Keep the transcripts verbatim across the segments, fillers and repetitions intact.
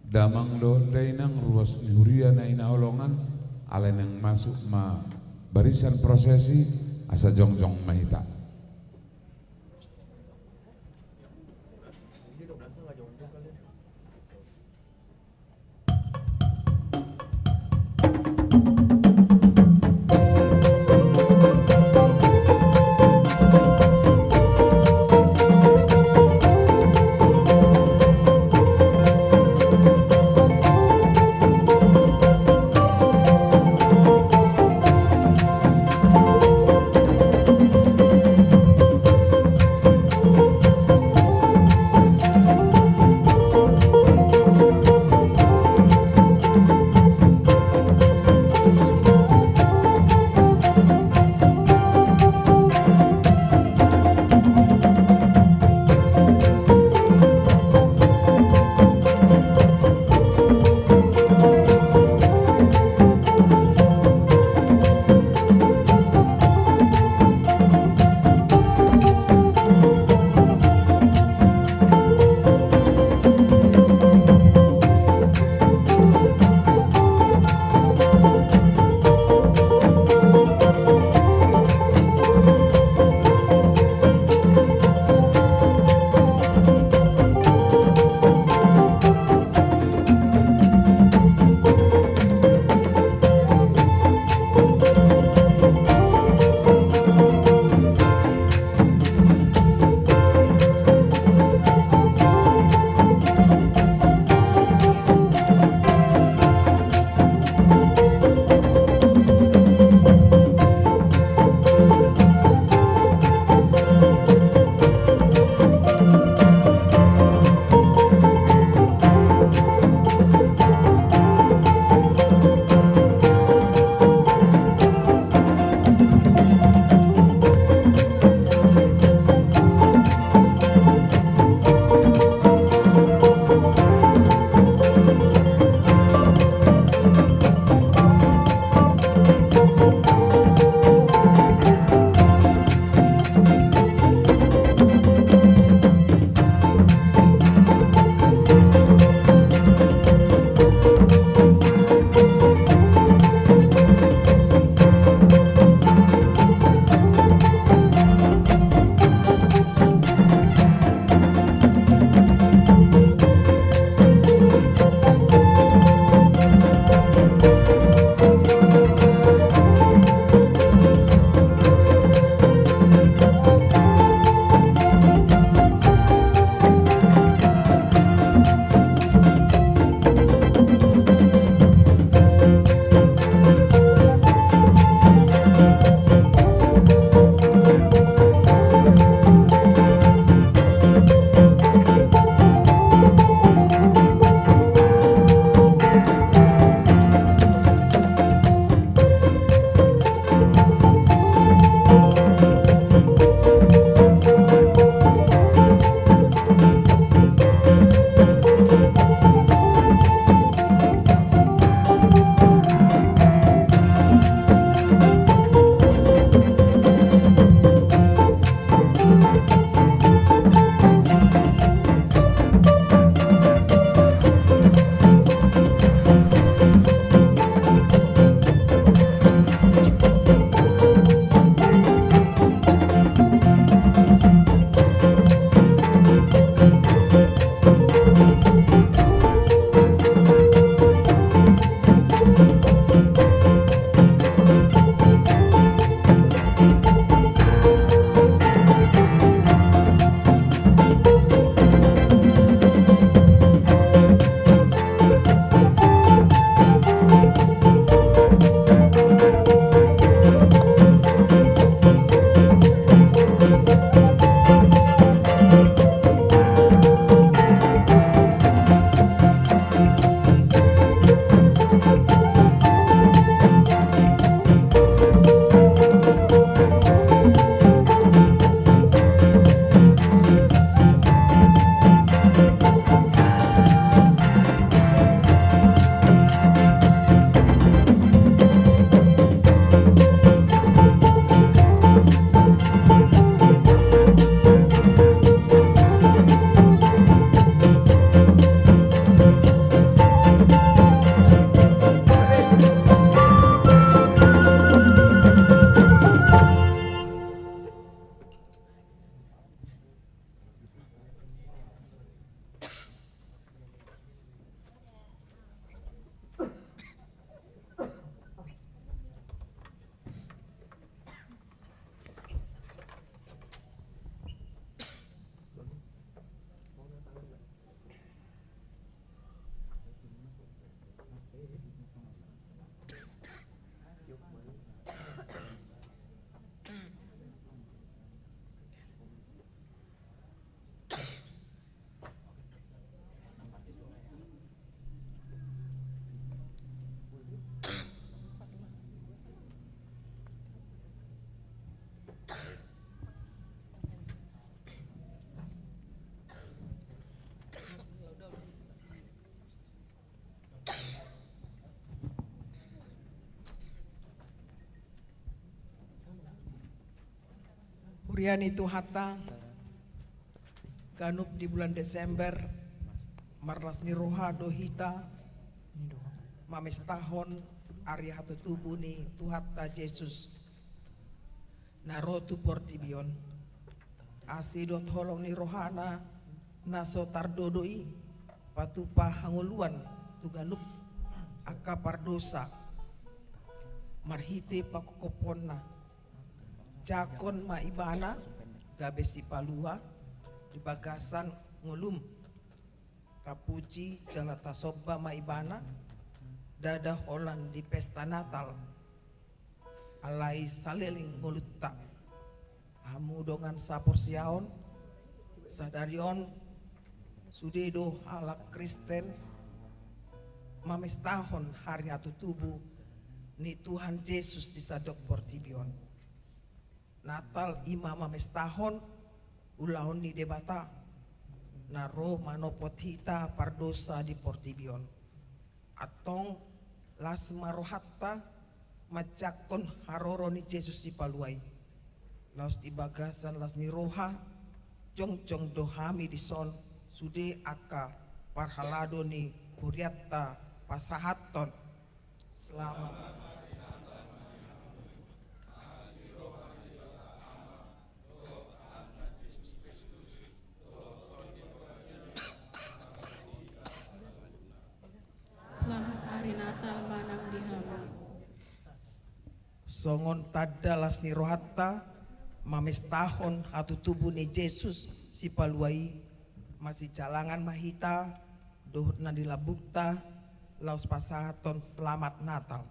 Damang dohot dainang, ruas ni huria na hinaholongan, alai naeng masuk ma barisan prosesi, asa jongjong ma hita. Huria ni Tuhanta, ganup di bulan Desember, marlas ni roha do hita mamestahon ari hatutubu ni Tuhanta Jesus na ro tu portibi on. Asi dohot holong ni rohana na so tardodo i patupa hangoluan tu ganup angka pardosa marhite pangkophoponna. Jangkon ma ibana gabe sipalua di bagasan ngolum. Tapuji jala tasomba ma ibana, ndada holan di pesta Natal, alai saleleng ngolunta. Hamu dongan saporseaon, sadari on sude do halak Kristen mamestahon ari hatutubu ni Tuhan Jesus di sandok portibi on. Natal i ma mamestahon ulaon ni Debata na ro manopot hita pardosa di portibi on. Antong las ma rohanta manjangkon haroro ni Jesus Sipalua i. Laos di bagasan las ni roha, jongjong do hami dison sude angka parhalado ni hurianta pasahathon. Selamat. Selamat ari Natal ma nang di hamu. Songon tanda las ni rohanta mamestahon hatutubu ni Jesus Sipalua i, masijalangan ma hita dohot na di lambungta laos pasahathon Selamat Natal.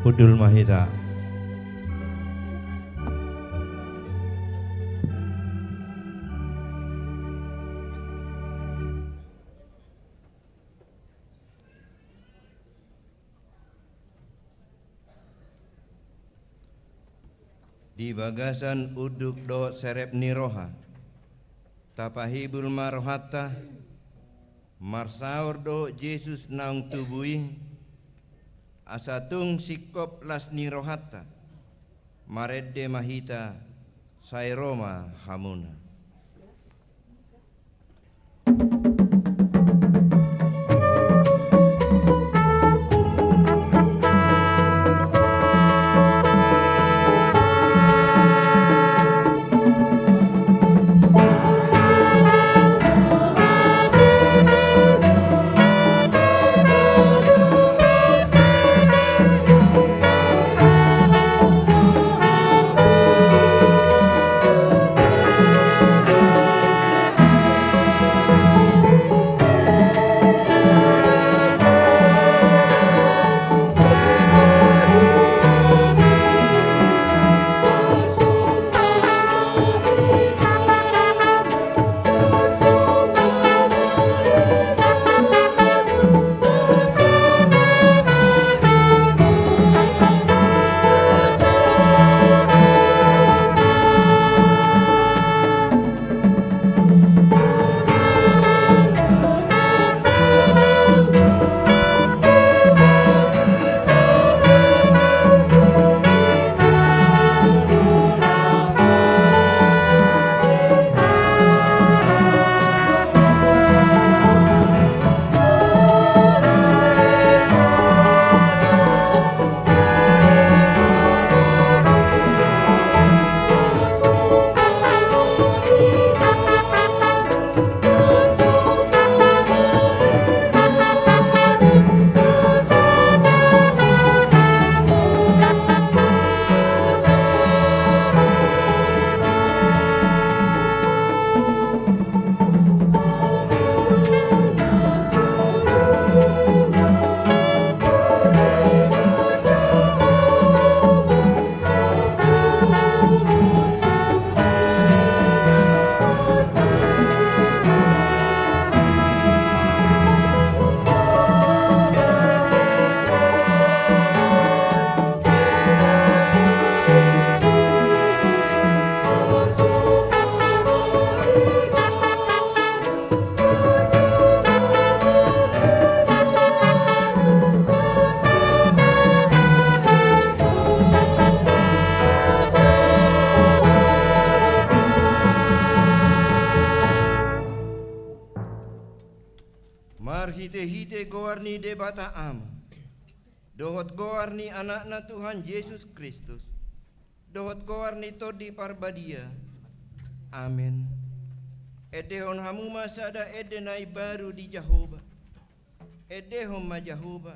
Hundul ma hita. Di bagasan unduk dohot serep ni roha, tapahibul ma rohanta, marsaor dohot Jesus naung tubu i, asa tung singkop las ni rohanta, marende ma hita, sai ro ma hamuna. Hite-hite goar ni Debata Ama, dohot goar ni Anakna Tuhan Jesus Kristus, dohot goar ni Tondi Parbadia. Amen. Endehon hamu ma sada ende na imbaru di Jahowa. Endehon ma Jahowa,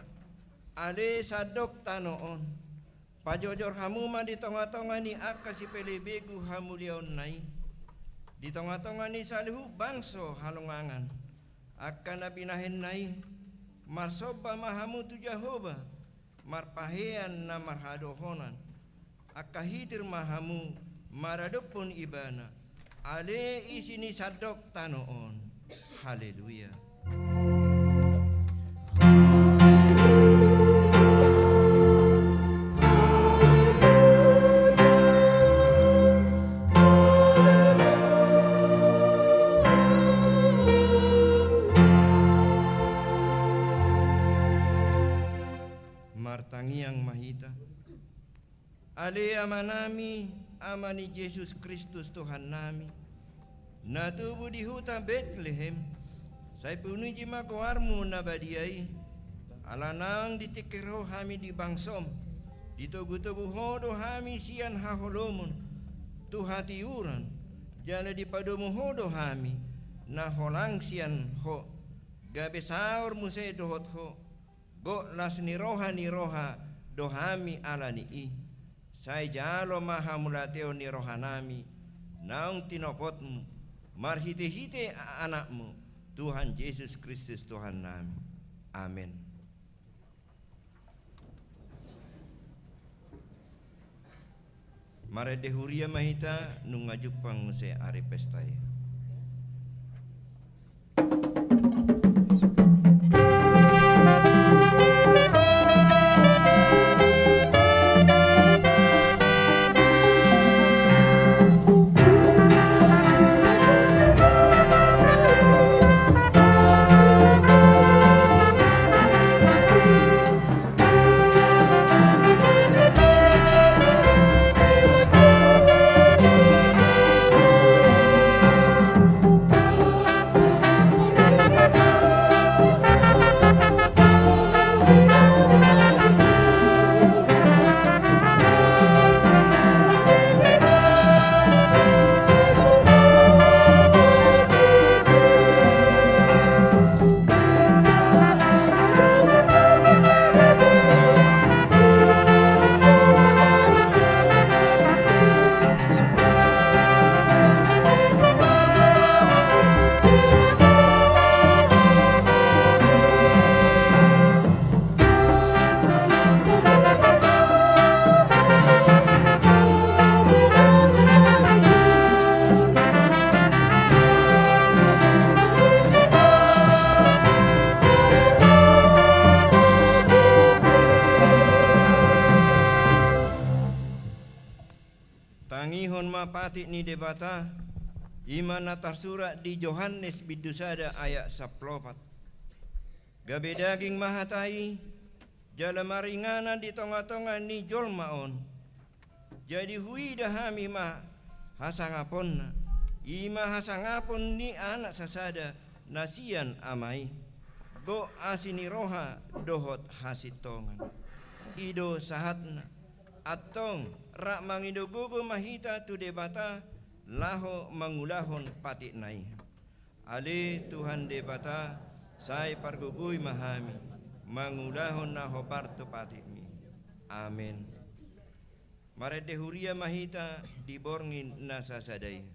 ale sandok tano on. Pajojor hamu ma di tonga-tonga ni angka sipelebegu hamuliaonna i, di tonga-tonga ni saluhut bangso halongangan, angka na binahenna i. Marsomba ma hamu tu Jahowa, marpahean na marhadohonan. Angka hitir ma hamu maradophon Ibana, ale isi ni sandok tano on. Haleluya. Martangiang ma hita. Ale Amanami, Ama ni Jesus Kristus Tuhannami, na tubu di huta Betlehem, sai puji ma goarmu na badia i, ala naung ditingkir Ho hami di bangsom, ditogu-togu Ho do hami sian haholomon tu hatiuron, jala dipadomu Ho do hami na holang sian Ho, gabe saor muse dohot Ho. Gok las ni roha ni roha do hami ala ni i. Sai jalo ma hamauliateon ni rohanami naung tinopotmu, marhite-hite Anakmu, Tuhan Jesus Kristus Tuhannami. Amen. Marende huria ma hita nunga jumpang muse ari pesta i. Tangihon ma patik ni Debata, i ma na tarsurat di Johannes bindu sada ayat sampulu opat. Gabe daging ma hata i, jala maringanan di tonga-tonga ni jolma on. Jadi huida hami ma hasangaponna, i ma hasangapon ni Anak sasada na sian Ama i. Gok asi ni roha dohot hasintongan. I do sahatna. Antong, rap mangido gogo ma hita tu Debata, laho mangulahon patikna i. Ale Tuhan Debata, sai pargogoi ma hami, mangulahon na hombar tu patikmi. Amen. Marende huria ma hita di borngin na sasada i.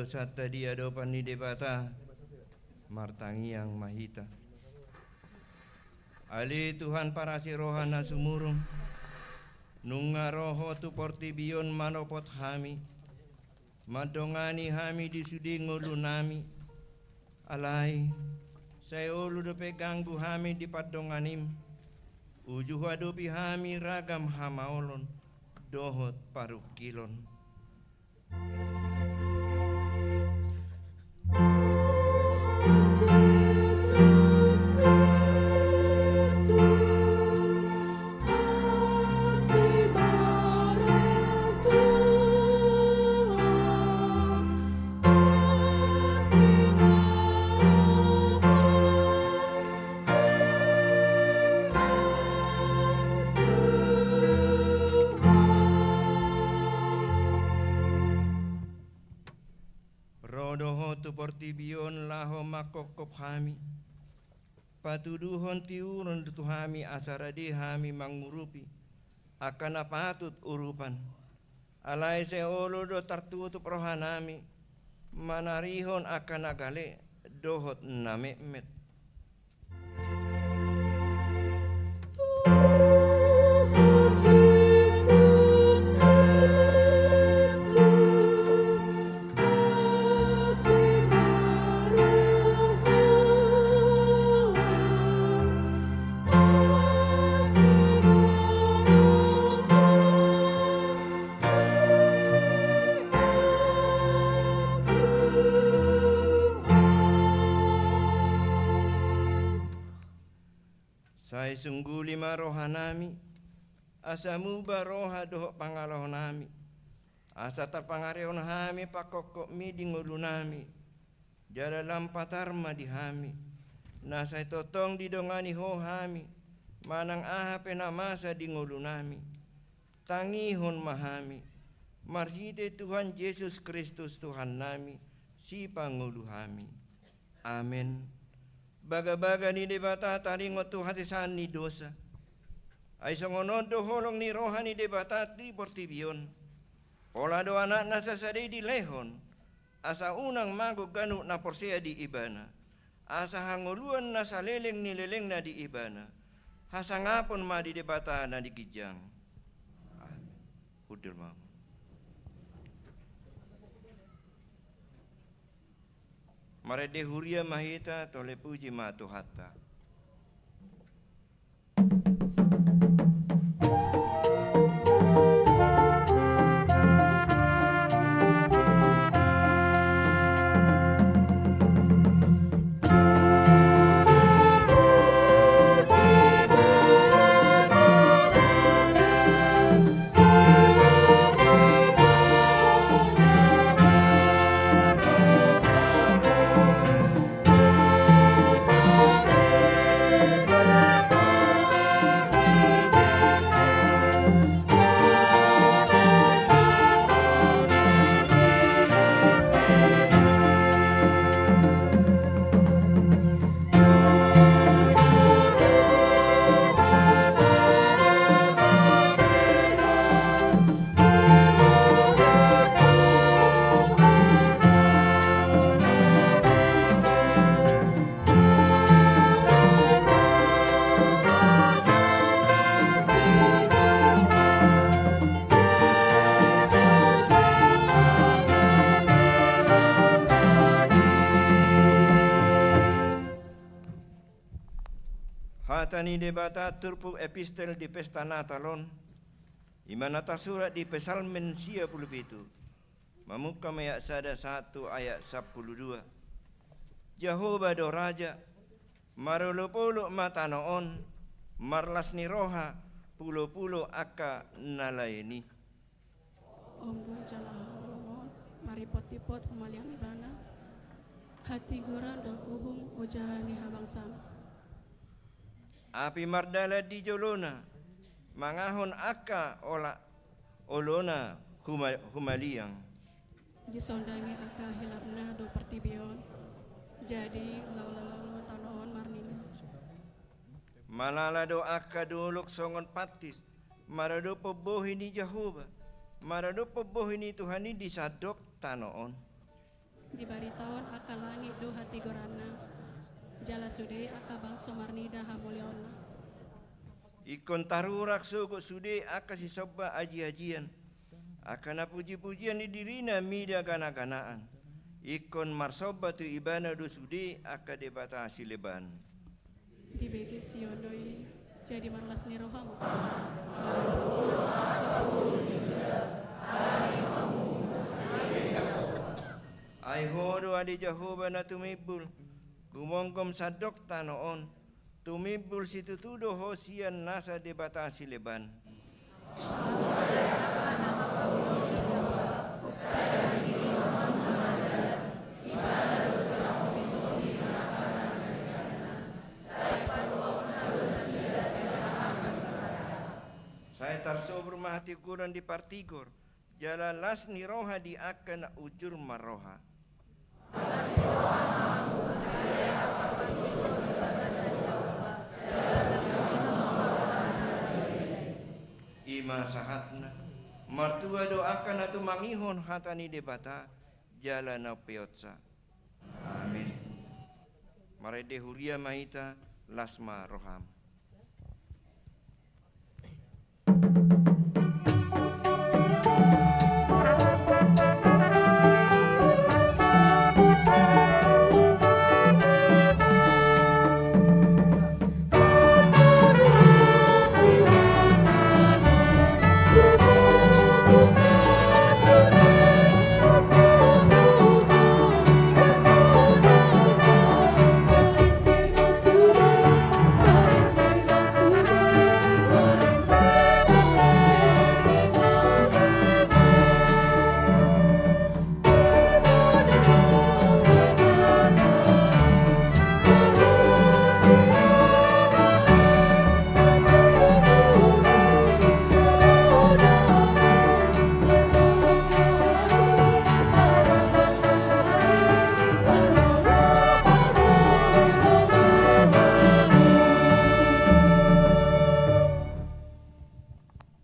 Santa di adopan ni Debata, martangiang ma hita. Ale Tuhan parasi roha na sumurung, nunga ro Ho tu portibi on manopot hami, mandongani hami di sude ngolunami. Alai, sai olo dope ganggu hami di pandonganim, uju huadopi hami ragam hamaolon dohot parungkilon. Ro do Ho tu portibi on laho manghophop hami, patuduhon tiuron tu hami asa rade hami mangurupi angka na patut urupan. Alai sai olo do tartutup rohanami manarihon angka na gale dohot na metmet. Sai sungguli ma rohanami, asa muba roha dohot pangalahonami, asa tarpangarehon hami panghophopmi di ngolunami, jala lam patar ma di hami, na sai tongtong didongani Ho hami, manang aha pe na masa di ngolunami, tangihon ma hami, marhite Tuhan Jesus Kristus Tuhannami, Sipangolu hami. Amen. Bagabaga ni Debata taringot tu hasesaan ni dosa. Ai songon on do holong ni roha ni Debata di portibi on. Pola do Anakna sasada i dilehon, asa unang mago ganup na porsea di Ibana, asa hangoluan na saleleng ni lelengna di Ibana, hasangapon ma di Debata na di ginjang. Amen. Hundul ma. Marende huria ma hita, tole puji ma Tuhanta. Hata ni Debata turpuk epistel di pesta Natal on, i ma na tarsurat di Psalmen sia pulu pitu, mamungka ma ayat sada sahat tu ayat sampulu dua. Jahowa do Raja, marolopolop ma tano on, marlas ni roha pulopulo angka na laen i. Ombun jala haholomon, maripotipot humaliang Ibana, hatigoran dohot uhum ojahan ni habangsaon. Api mardalan di jolona, mangahon angka ola-, olona huma-, humaliang. Disondangi angka hilapna do portibi on, jadi laolalao tano on marninnas. Malala do angka dolok songon pantis, maradophon bohi ni Jahowa, maradophon bohi ni Tuhan i di sandok tano on. Dibaritahon angka langit do hatigoranna, jala sude angka bangso marnida hamuliaonna. Ingkon tarurak sogot sude angka sisomba aji-ajian, angka na puji-pujian ni dirina mida gana-ganaan. Ingkon marsomba tu Ibana do sude angka debata sileban. Dibege Sion do i, jadi marlas ni roha ma. Ai Ho do ale Jahowa na tumimbul, gumomgom sandok tano on, tumimbul situtu do Ho sian nasa debata sileban. Sai tarsobur ma hatingkoron di partigor, jala las ni roha di angka na ujur marroha. I ma sahatna, martua do angka na tumangihon hata ni Debata, jala na umpeopsa. Amin. Marende huria ma hita, las ma roham.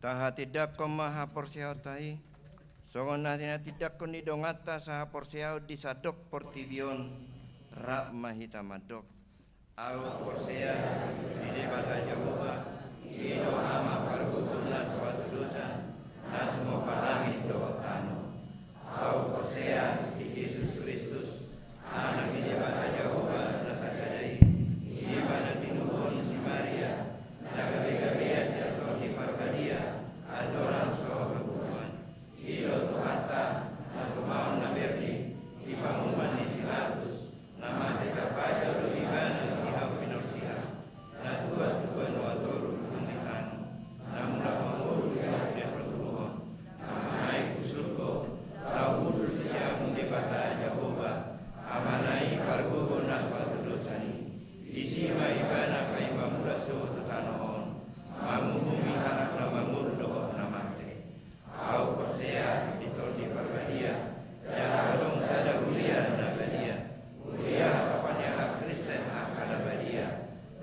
Tahatindangkon ma haporseaonta i, songon na tinatindangkon ni donganta sahaporseaon di sandok portibi on, rap ma hita mandok. Ahu porsea di Debata Jahowa, i do Ama pargogoi na so hatudosan, na tumompa langit dohot tano. Ahu porsea di Jesus Kristus, Anak ni Debata Jahowa na sasada i, i ma na tinubuhon si Maria, na gabe-gabea sian Tondi Parbadia, andorang so hagogotan. I do Tuhanta, na tumaon na berni, di panguhuman ni si Pilatus, na mate tarpajal do Ibana di hau pinorsihan, na tuat tu banua toru dung di tano, na mulak mangolu di lobei partubuhon, na manaek tu surgo, tau hundul tu siamun Debata Jahowa, Amana i pargogoi na so hatudosan i. Disi ma Ibana paima mulak sogot tu tano on, manguhumi halak na mangolu dohot na mate. Ahu porsea di Tondi Parbadia, jala adong sada huria na badia, huria hatopan ni halak Kristen angka na badia,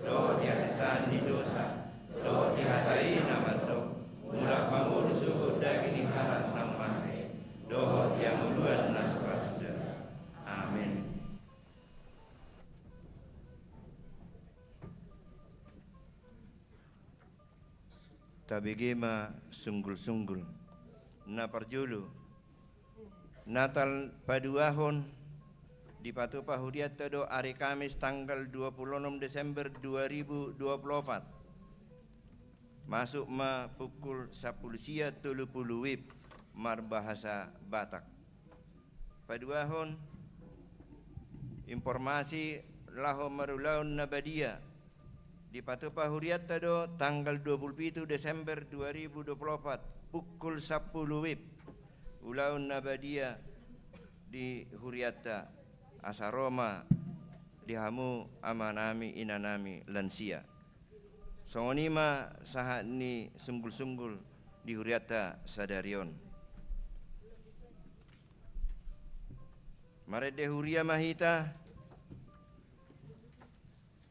dohot di hasesaan ni dosa, dohot di hata i na mandok, mulak mangolu sogot daging ni halak na mate, dohot di hangoluan na so ra suda. Amen. Tabege ma sunggul-sunggul. Na parjolo, Natal paduahon dipatupa hurianta do ari Kamis tanggal dua puluh enam Desember dua ribu dua puluh opat. Masuk ma pukul sampulu sia tolu pulu WIB marbahasa Batak. Paduahon, informasi laho marulaon na badia. Dipatupa hurianta do tanggal dua puluh pitu Desember dua ribu dua puluh opat, pukul sampulu WIB. Ulaon na badia di hurianta, asa ro ma di hamu amanami inanami lansia. Songon i ma sahat ni sunggul-sunggul di hurianta sadari on. Marende huria ma hita,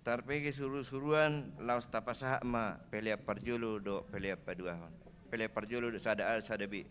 tarpege suru-suruan, laos tapasahat ma pelean parjolo dohot pelean paduahon. Pelean parjolo dohot sada A, sada B.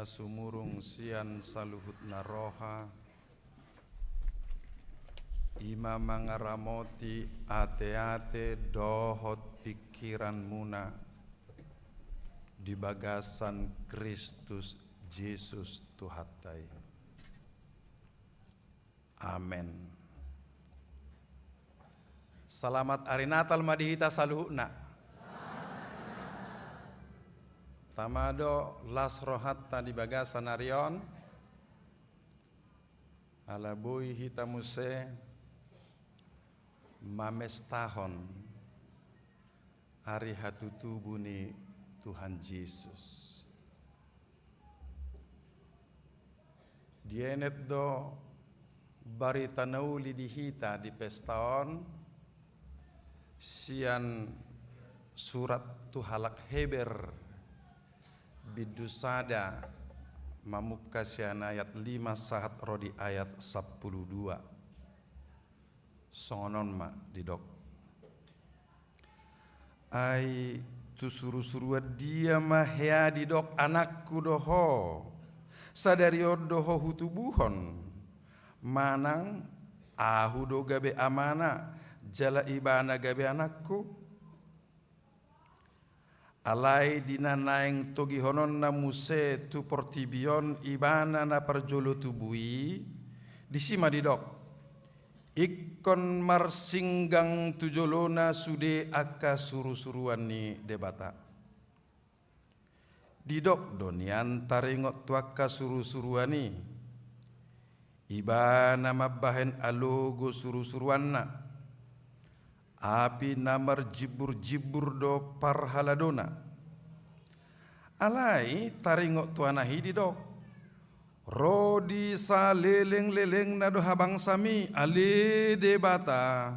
Sumurung sian saluhutna roha, i ma mangaramoti ateate dohot pingkiranmuna di bagasan Kristus Jesus Tuhanta i. Amen. Selamat ari Natal ma di hita saluhutna. Tama do las rohanta di bagasan ari on, ala boi hita muse mamestahon ari hatutubu ni Tuhan Jesus. Dienet do barita na uli di hita di pesta on sian surat tu halak Heber, bindu sada, mamungka sian ayat lima sahat ro di ayat sampulu dua. Songon on ma didok. Ai tu surusuruan dia ma hea didok anakku do ho, sadari on do ho hutubuhon, manang ahu do gabe amana, jala ibana gabe anakku? Alai di na naeng togihononna muse tu portibi on ibana na parjolo tubu i, disi ma didok, ingkon marsinggang tu jolona sude angka surusuruan ni Debata. Didok do nian taringot tu angka surusuruan i, ibana mambahen alogo surusuruanna, api na marjimburjimbur do parhaladona. Alai taringot tu anak i didok, ro di salelenglelengna do habangsami, ale Debata,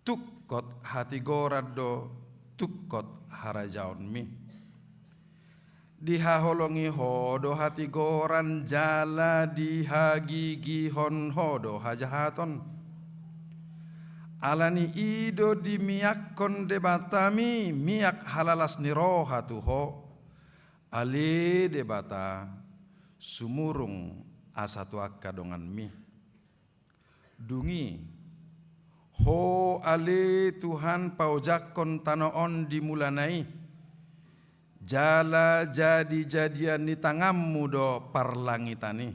tungkot hatigoran do tungkot harajaonmi. Dihaholongi ho do hatigoran jala dihagigihon ho do hajahaton. Ala ni i do dimiakkon Debatami miak halalas ni roha tu ho, ale Debata, sumurung asa tu angka donganmi. Dung i, ho ale Tuhan paojakkon tano on di mulana i, jala jadijadian ni tanganmu do parlangitan i.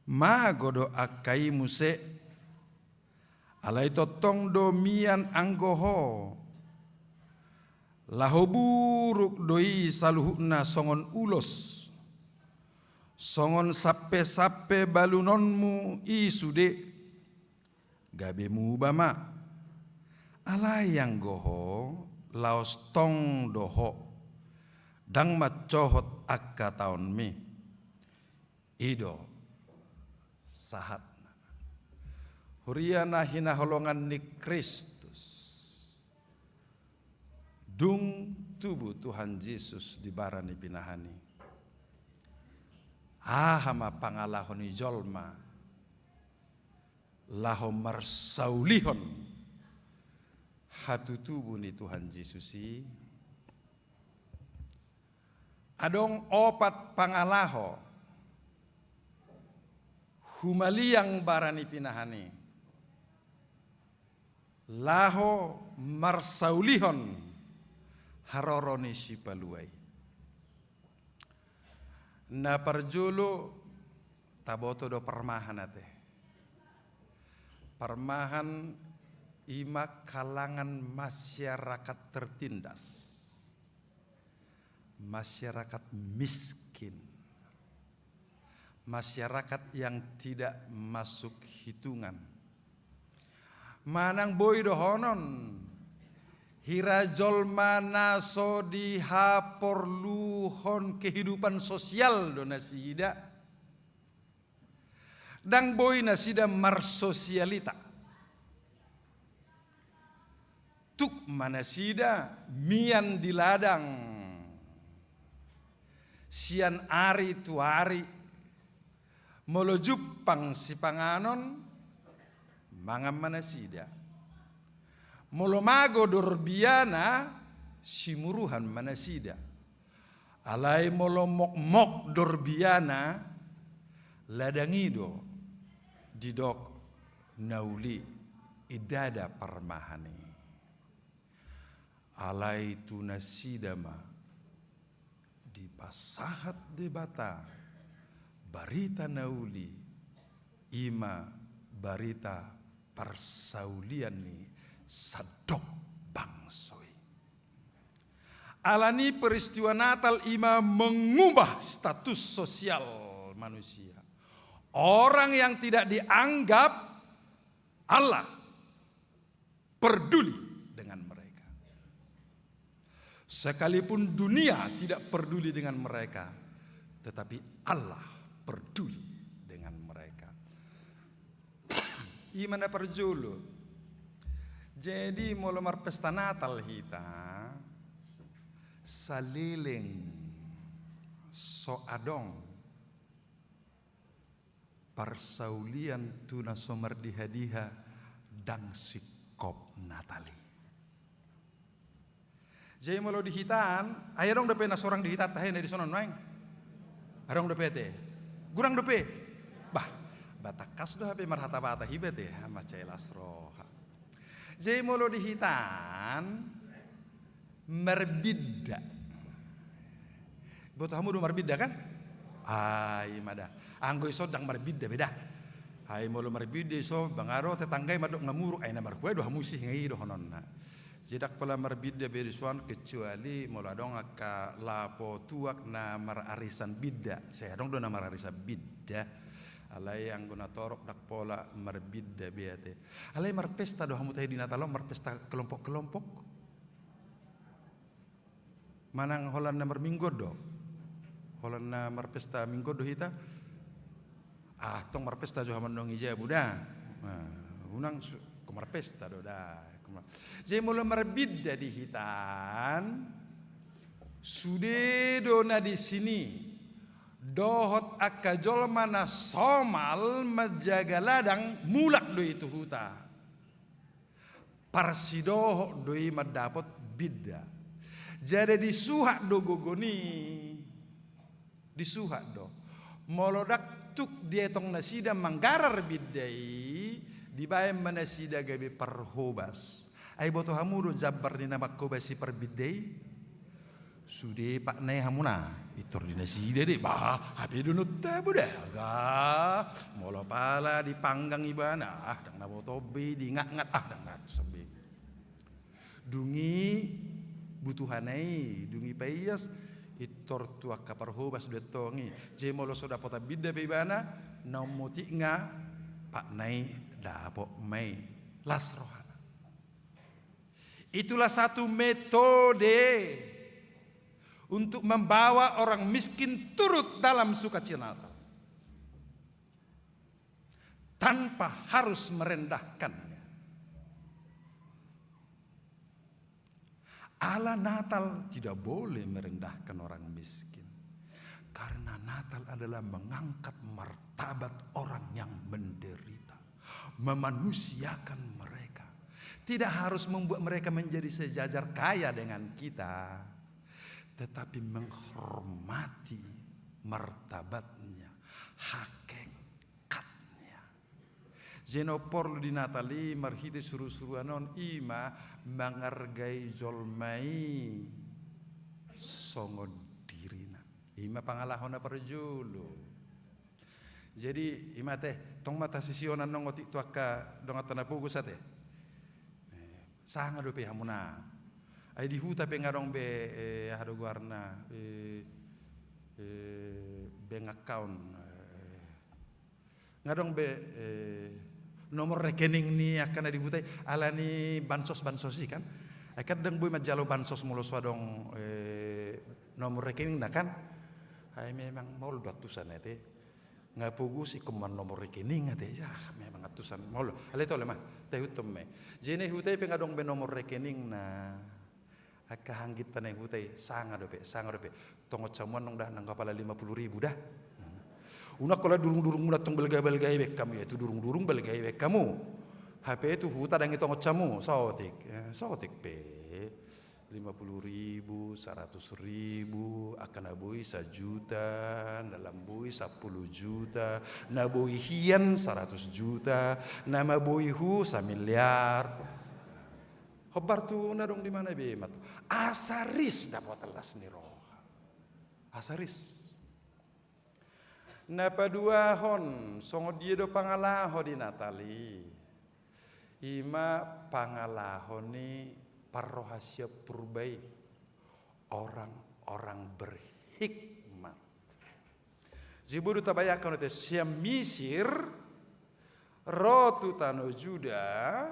Mago do angka i muse, alai tongtong do mian anggo ho. Laho buruk do i saluhutna songon ulos, songon sampesampe balunonmu i sude, gabe muba ma. Alai anggo ho, laos tong do ho, ndang mancohot angka taonmi. I do sahatna. Huria na hinaholongan ni Kristus, dung tubu Tuhan Jesus di bara ni pinahan i, aha ma pangalaho ni jolma laho marsaulihon hatutubu ni Tuhan Jesus i? Adong opat pangalaho humaliang bara ni pinahan i laho marsaulihon haroro ni Sipalua i. Na parjolo, taboto do parmahan ate. Parmahan i ma kalangan masyarakat tertindas, masyarakat miskin, masyarakat yang tidak masuk hitungan. Manang boi dohonon, hira jolma na so dihaporluhon kehidupan sosial do nasida. Ndang boi nasida marsosialita. Tuk ma nasida mian di ladang sian ari tu ari. Molo jumpang sipanganon, mangan ma nasida. Molo mago dorbiana, simuruhan ma nasida. Alai molo mokmok dorbiana, ladang i do didok na uli i ndada parmahan i. Alai tu nasida ma dipasahat Debata barita na uli, i ma barita parsaulian ni sandok bangso i. Alani peristiwa Natal i ma mengubah status sosial manusia. Orang yang tidak dianggap Allah peduli dengan mereka. Sekalipun dunia tidak peduli dengan mereka, tetapi Allah peduli dengan mereka. I ma na parjolo. Jadi, molo marpesta Natal hita, saleleng so adong parsaulian tu na so mardiha-diha, ndang singkop Natal i. Jadi molo di hita an, ai adong dope na sorang di hita an tahe na dison on nuaeng? Adong dope ate? Godang dope? Bah, batangkas do hape marhata-hata iba ate, mansai las roha. Jadi molo di hita an, marbinda. Boto hamu do marbinda kan? Ai ma da. Anggo ison ndang marbinda be da. Ai molo marbinda ison, bangaro tetangga i mandok nga muruk, ai na marhua do hamu sih, nga i dohononna. Jadi ndang pola marbinda be dison, kecuali molo adong angka lapo tuak na mararisan binda. Sai adong do na mararisan binda. Alai anggo na torop ndang pola marbinda be ate. Alai marpesta do hamu tahe di Natal on, marpesta kelompok-kelompok? Manang holan na marminggu on do? Holan na marpesta Minggu on do hita? Ah, tong marpesta jo hamu annon i jabu da. Nah, unang su-, ko marpesta do da. Ko mar-, jadi molo marbinda di hita an, sude do na disi i, dohot angka jolma na somal manjaga ladang, mulak do i tu huta. Parsidohot do i mandapot binda. Jadi disuhat do gogo ni. Disuhat do. Molo ndang tuk dietong nasida manggarar binda i, dibaen ma nasida gabe parhobas. Ai boto hamu do jambar ni na manghobasi parbinda i? Sude patna i hamuna, intor di nasida do i, bah, hape do nunga tabo da, ga, molo pala dipanggang ibana, ah, ndang na boto be, diingat-ingat, ah, ndang na tu sampe. Dung i butuhana i, dung i paias, intor tu angka parhobas do antong i. Jadi molo so dapotan binda pe ibana, na ummotik nga patna i dapot ma i. Las rohana. Itulah satu metode untuk membawa orang miskin turut dalam sukacita Natal tanpa harus merendahkannya. Ala Natal tidak boleh merendahkan orang miskin. Karena Natal adalah mengangkat martabat orang yang menderita, memanusiakan mereka. Tidak harus membuat mereka menjadi sejajar kaya dengan kita, tetapi menghormati martabatnya, hakikatnya. Jadi na umporlu di Natal i marhite surusuruan on, i ma mangargai jolma i songon dirina. I ma pangalaho na parjolo. Jadi, i ma ate, tong ma tasisihon annon otik tu angka donganta na pogos ate. Eh, sanga dope hamuna. Ai di huta pe nga adong be, eh, aha do goarna, eh, eh, bank account, eh, nga adong be, eh, nomor rekening ni angka na di huta i, ala ni bansos-bansos i kan. Ai kan ndang boi manjalo bansos molo so adong, eh, nomor rekeningna kan. Ai memang maol do antusan ate. Nga pogos ingkon ma nomor rekening ate, ah, memang antusan. Maol do. Alai tole ma, taihuthon ma i. Jadi na di huta i pe nga adong be nomor rekeningna. Angka hanggitta na di huta i, sanga dope, sanga dope. Tongon samuan nang da, nang apala lima puluh ribu da. Unang holan durung-durung muna tong balga-balga i baen hamu, ya, tu durung-durung balga i baen hamu. Hape tu huta ndang i tongon samu, saotik, eh, saotik pe. Lima puluh ribu, saratus ribu, angka na boi sajuta, na lam boi sampulu juta, na boi hian saratus juta, na maboi hu samiliar. Hombar tu na adong di mana be ma tu. Asa ris dapotan las ni roha. Asa ris. Na paduahon, songon dia do pangalaho di Natal i? Ima pangalaho ni parroha sian purba i, orang-orang berhikmat. Jadi bodo tabayangkon ate, sian Misir ro tu tano Juda,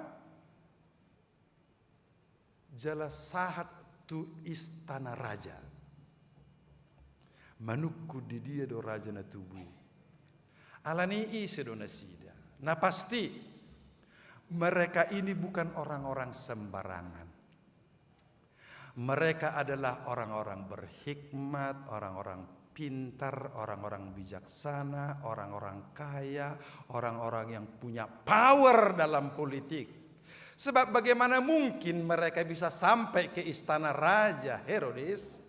jala sahat tu istana raja. Manungkun di dia do raja na tubu i. Alani i ise do nasida? Na pasti, mereka ini bukan orang-orang sembarangan. Mereka adalah orang-orang berhikmat, orang-orang pintar, orang-orang bijaksana, orang-orang kaya, orang-orang yang punya power dalam politik. Sebab bagaimana mungkin mereka bisa sampai ke istana Raja Herodes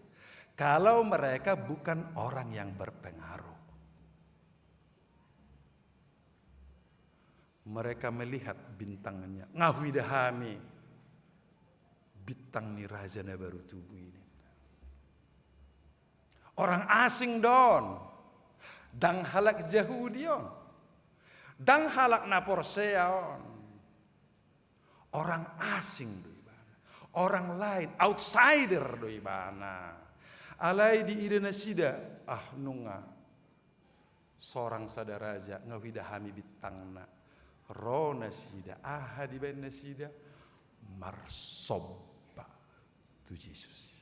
kalau mereka bukan orang yang berpengaruh? Mereka melihat bintangnya. Nga huida hami bintang ni raja na baru tubu i. Orang asing do on. Ndang halak Jahudi on. Ndang halak na porsea on. Orang asing do ibana. Orang lain, outsider do ibana. Alai diida nasida, ah, nunga sorang sada raja, nga huida hami bintangna. Ro nasida, aha dibaen nasida? Marsomba tu Jesus.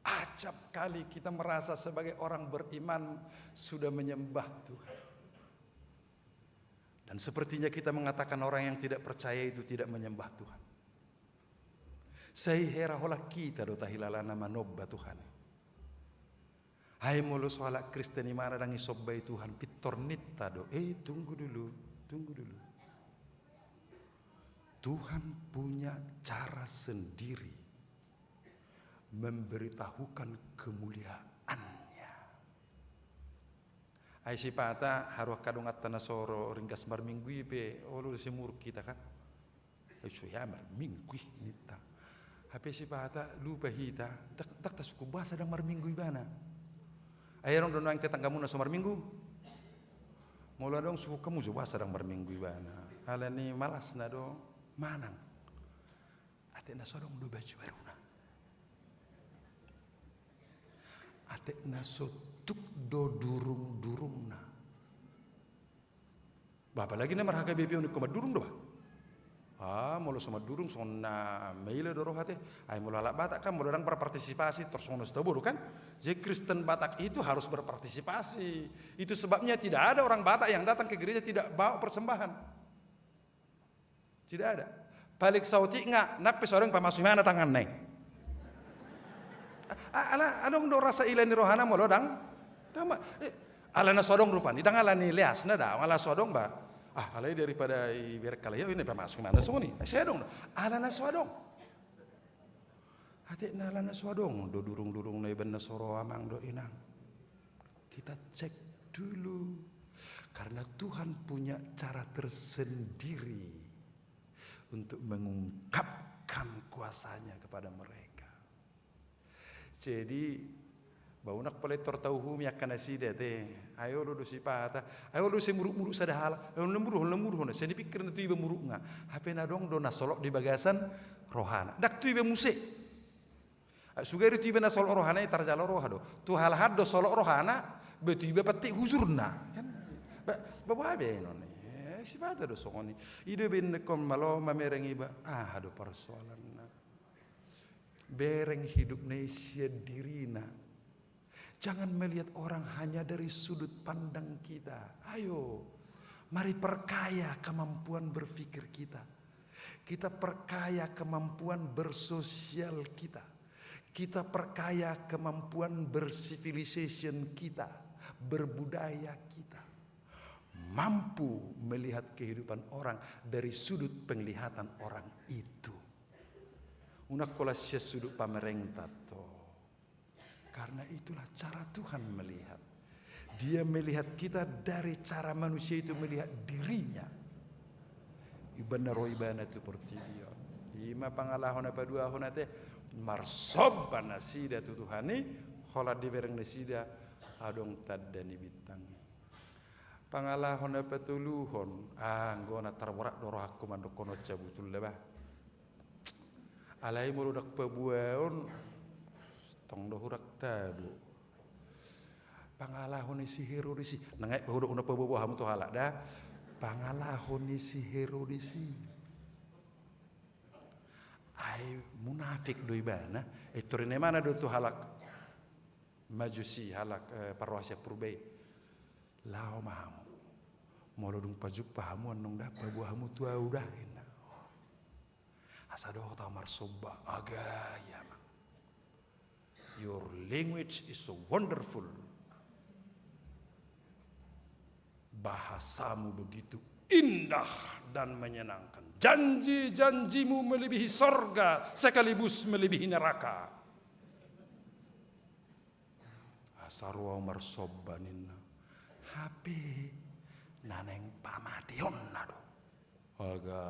Acap kali kita merasa sebagai orang beriman sudah menyembah Tuhan. Dan sepertinya kita mengatakan orang yang tidak percaya itu tidak menyembah Tuhan. Sai hera holan hita do tahilala na manomba Tuhan. Ai molo so halak Kristen imana ndang isomba i Tuhan, pintor ninta do. Eh, tunggu dulu, tunggu dulu. Tuhan punya cara sendiri memberitahukan kemuliaan-Nya. Ai sipata haru angka donganta na so ro ringgas marminggu i pe, olo do sai muruk hita kan. Sai so hea marminggu i ninta. Hape sipata lupa hita, ndang, ndang tasungkun boasa ndang marminggu ibana. Ai adong do nuaeng tetanggamuna so marminggu? Molo adong sungkun hamu jo boasa ndang marminggu ibana. Alani malasna do manang. Atik na so adong do baju baruna. Atik na so tuk do durung-durungna. Bah, apalagi na marhaha B P O ni ingkon mandurung do bah. Ah, molo so mandurung songon na maila do roha te. Ai molo halak Batak kan molo ndang berpartisipasi tor songon na so tabo do kan. Jadi Kristen Batak itu harus berpartisipasi. Itu sebabnya tidak ada orang Batak yang datang ke gereja tidak bawa persembahan. Tidak ada. Paling saotik nga, nang pe so adong pamasu imana tanganna i. A-, ala adong do rasa ila ni rohana molo ndang. Ndang ma, eh, ala na so adong rupani, ndang ala ni leasna da, ala so adong bah. Ah, alai daripada iberek kalai, oh, ina pamasu imana songon i. Sai adong do. Ala na so adong. Atik na ala na so adong do durung-durungna, ibaen na so ro amang dohot inang. Kita cek dulu. Karena Tuhan punya cara tersendiri untuk mengungkapkan kuasa-Nya kepada mereka. Jadi, bah, unang pola pintor tauhumi angka nasida te. Ai olo do sipata. Ai olo do sai muruk-muruk sada halak. Ai olo na muruk, olo na muruk, olo na. Sai dipikir na tu iba murukna. Hape na adong do na solot di bagasan rohana. Ndang tu iba muse. Sugari tu iba na solot rohana i tarjalo roha do. Tu halak an do solot rohana, bah tu iba petik hujurna. Kan? Ba, ba, boha be non i. Eh, sipata do songon i. I do iba ingkon malo mamereng iba. Aha do parsoalanna? Bereng hidupna i sian dirina. Jangan melihat orang hanya dari sudut pandang kita. Ayo, mari perkaya kemampuan berpikir kita. Kita perkaya kemampuan bersosial kita. Kita perkaya kemampuan bercivilization kita, berbudaya kita. Mampu melihat kehidupan orang dari sudut penglihatan orang itu. Unang holan sian sudut pamerengta to. Karena itulah cara Tuhan melihat. Dia melihat kita dari cara manusia itu melihat dirinya. Ibana ro ibana tu portibi on. Ima pangalaho na paduahon ate, marsomba nasida tu Tuhan i, holan dibereng nasida adong tanda ni bintang i. Pangalaho na patoluhon, ah, anggo na tarborat do rohangku mandokkon on sabutulna bah. Alai molo ndang paboaon, tong do hurang tabo. Pangalaho ni si Herodes i, nang aek pahodok na paboa hamu tu halak da. Pangalaho ni si Herodes i. Ai munafik do ibana, eh, tori na imana do tu halak Majusi, halak, eh, parrohasian purba i. Laho ma hamu. Molo dung pajumpa hamu annon da, paboa hamu tu ahu da, inna. Asa dohot ahu marsomba, aga ia ma. Your language is so wonderful. Bahasamu begitu indah dan menyenangkan. Janji-janjimu melebihi sorga sekaligus melebihi neraka. Asa ro ahu marsomba ninna. Hape na naeng pamateonna do. Aga.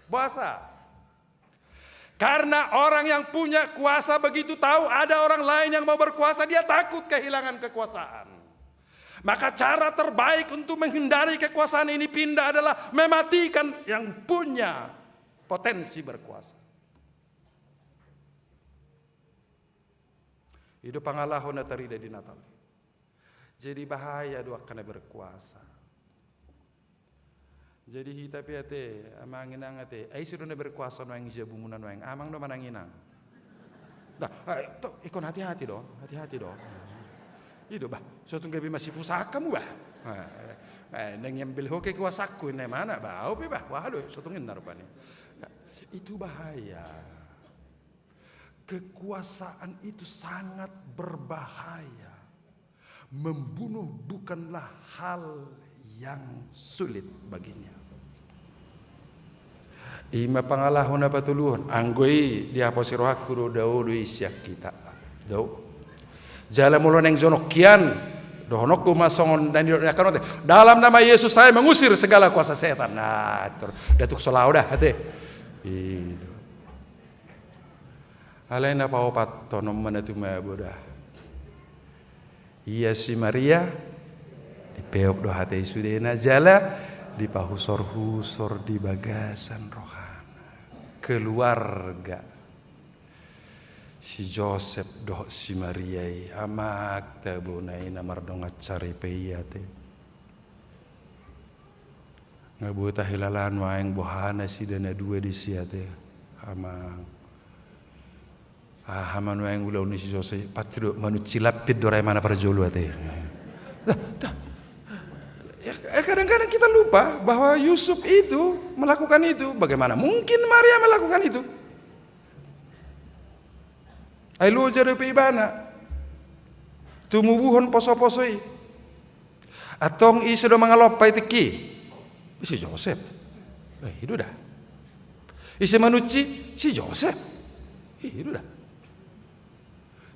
Boasa? Karena orang yang punya kuasa begitu tahu ada orang lain yang mau berkuasa, dia takut kehilangan kekuasaan. Maka cara terbaik untuk menghindari kekuasaan ini pindah adalah mematikan yang punya potensi berkuasa. I do pangalaho na tarida di Natal. Jadi bahaya do angka na berkuasa. Jadi hita pe ate, amang inang ate, ai ise do na berkuasa nuaeng di jabumuna nuaeng, amang do manang inang. Nah, eh, to, ingkon hati-hati do, hati-hati do. I do bah, so tung gabe masipusaka hamu bah. Eh, eh, naeng ambil ho kekuasaanku, inna imana bah, au pe bah, wah do, so tung inna rupani. Nah, itu bahaya. Kekuasaan itu sangat berbahaya. Membunuh bukanlah hal yang sulit baginya. Ima pangalaho na patoluhon, anggo i dihaposi rohangku do, dao do i sian hita. Dao. Jala molo naeng jonok hian, dohononku ma songon na nidok ni angka na otik. Dalam nama Yesus saya mengusir segala kuasa setan. Nah, tur, datuk so laho da, ate. I do. Alai na paopathon on ma na tumabo da. Ia si Maria, dipeop do hata i sudena jala, dipahusor-husor di bagasan rohana. Keluarga. Si Josep dohot si Maria i, amang tabo na i na mardongan saripe i ate. Nga boi tahilala nuaeng boha nasida na dua disi ate, amang. Aha ma nuaeng ulaon ni si Josep, pasti do manunci lampin do ra imana parjolo ate. Dah, dah. Ya, eh, kadang-kadang kita lupa bahwa Yusuf itu melakukan itu. Bagaimana mungkin Maria melakukan itu? Ai loja dope ibana tumubuhon poso-poso i. Antong ise do mangalompa i tingki? Si Josep. Eh, i do da. Ise manunci? Si Josep. Eh, i do da.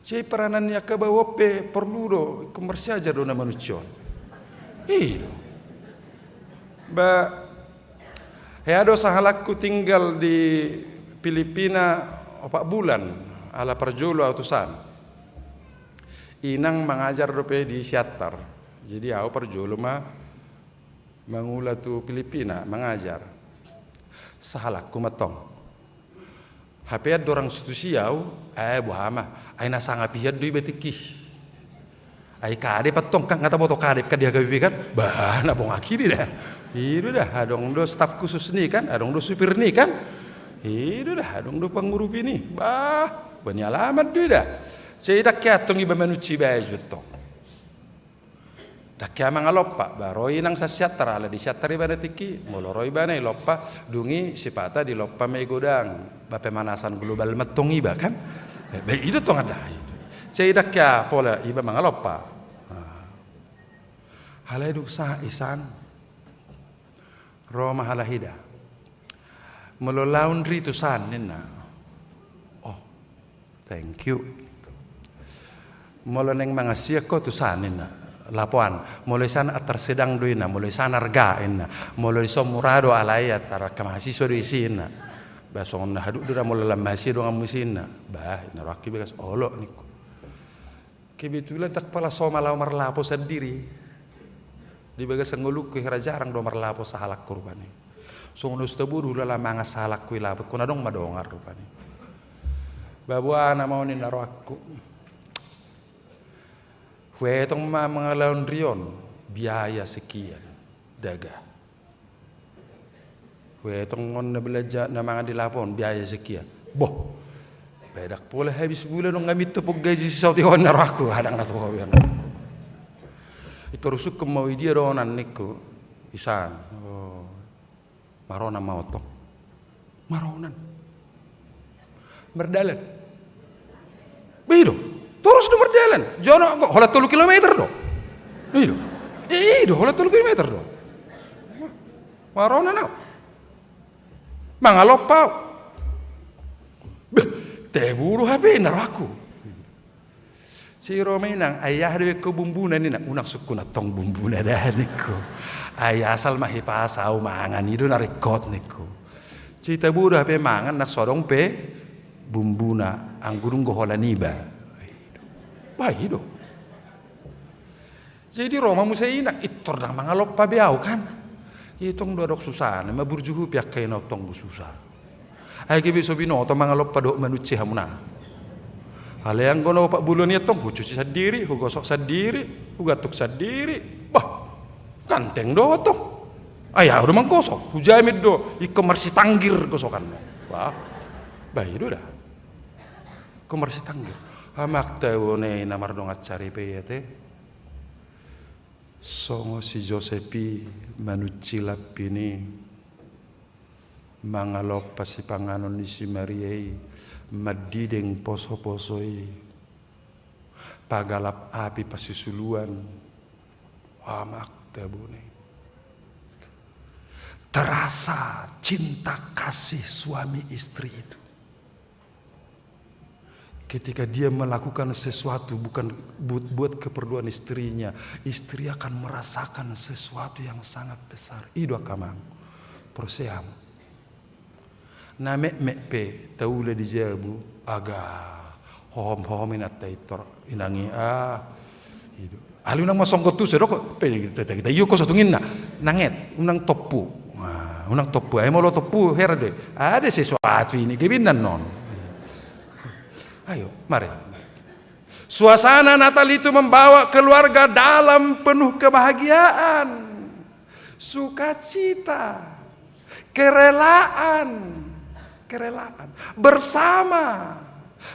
Jadi peranan ni angka baoa pe porlu do, ingkon marsiajar do na manunci on. I do. Ba, hea do sahalakku tinggal di Filipina opat bulan, ala parjolo au tusan. Inang mangajar dope di Siantar. Jadi au parjolo ma mangula tu Filipina, mangajar. Sahalakku ma tong. Hape andorang so tusi au, eh, boha ma. Ai na sangap hian do iba tingki. Ai kadep antong kan, nga taboto kadep kan di H K B P kan. Bah, na bongak i do da. I do da, adong do staf khusus ni kan, adong do supir ni kan. I do da, adong do pangurupi ni. Bah, bani alamat do i da. Sai ndang hea antong iba manunci baju antong. Ndang hea mangalompa, ba ro inang sian Siantar, ala di Siantar ibana tingki, molo ro ibana i lompa, dung i sipata dilompa ma i godang, ba pemanasan global ma antong iba kan. Eh, ba i do antong anda. Sai ndang hea pola iba mangalompa. Nah. Alai dung sahat i san. Ro ma halak i da. Molo laon ri tusan ninna. Thank you. Molo naeng mangan sian ho tu san ninna, lapo an. Molo i san antar sedang do ninna, molo i san arga ninna. Molo i son mura do alai antar angka mahasiswa do isi ninna. Ba songon na haduk do da molo lam mahasiswa donganmu isi ninna. Bah, ninna rohangki bagas olo ningku. Kebetulan ndang pola somal au marlapo sandiri. Di bagasan ngolungku hira jarang do marlapo sahalakku rupani. Songon na so tabo do hulala mangan sahalakku i lapo, ingkon adong ma dongan rupani. Baboa nama on ninna rohangku. Huetong ma mangalaon rion biaya sekian. Daga. Huetong on na belanja na mangan di lapo on biaya sekian. Boh. Ba ndang pola habis bulan on nga minto pon gaji si saotik on ninna rohangku, adong na tu ho biar. Ito rusuk ma au, i dia do onan ningku. I san. Oh. Maronan ma au tong. Maronan. Mardalan. Bah i do. Torus do mardalan. Jono holan tolu kilometer do. I do. I do holan tolu kilometer do. Maronan au. Mangalompa au. Bah, tabo do hape ninna rohangku. Si ro ma inang, ai aha do ingkon bumbuna ninna, unang sungkun antong bumbuna da ningku. Ai asal ma hipasa au mangan, i do na ringkot ningku. Si tabo do hape mangan, nang so adong pe bumbuna, anggo dung do holan iba. Bah i do. Jadi ro ma muse inang, intor ndang mangalompa be au kan. Itong do adong susana, ma burju hupi angka inang tong do susa. Ai gabe so binoto mangalompa dohot manunci hamuna. Alai anggo na opat bulan i antong, hucuci sandiri, hugosok sandiri, hugantung sandiri. Bah, ganteng do tong. Ai au do manggosok, hujamin do, ingkon marsitanggir gosokan. Bah, bah i do da. Ingkon marsitanggir. Amak tabo ni na mardongan saripe i ate. Songon si Josep i manunci lampin i, mangalompa sipanganon ni si Maria i, mandideng posoposo i, pagalap api pasisuluan, amak tabo ni. Terasa cinta kasih suami istri itu. Ketika dia melakukan sesuatu bukan buat, buat keperluan istrinya, istri akan merasakan sesuatu yang sangat besar. I do angka amang. Porsea ma. Na metmet pe taula di jabu, aga hohom-hohom inanta intor, inang i, ah. I do. Alai unang masonggot tu sedok pe, kita, kita, kita, iyo ko satunginna. Nanget, unang tompu. Nah, unang tompu. Ai molo tompu, heran do. Ada sesuatu ini, gabe inna non. Ayo, mari. Suasana Natal itu membawa keluarga dalam penuh kebahagiaan, sukacita, kerelaan, kerelaan, bersama,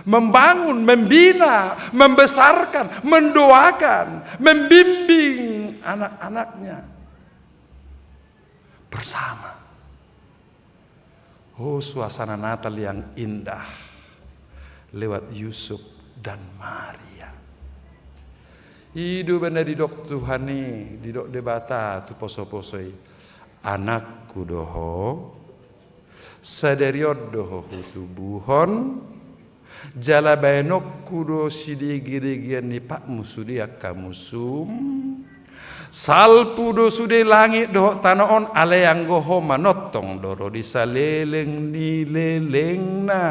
membangun, membina, membesarkan, mendoakan, membimbing anak-anaknya. Bersama. Oh, suasana Natal yang indah lewat Yusuf dan Maria. I do umbahen na didok Tuhan i, didok Debata tu posoposo i. Anakku do ho, sadari on do ho hutubuhon, jala baenonku do sidegedegean ni patmu sude angka musum. Salpu do sude langit dohot tano on, alai anggo ho manongtong do ro di saleleng ni lelengna.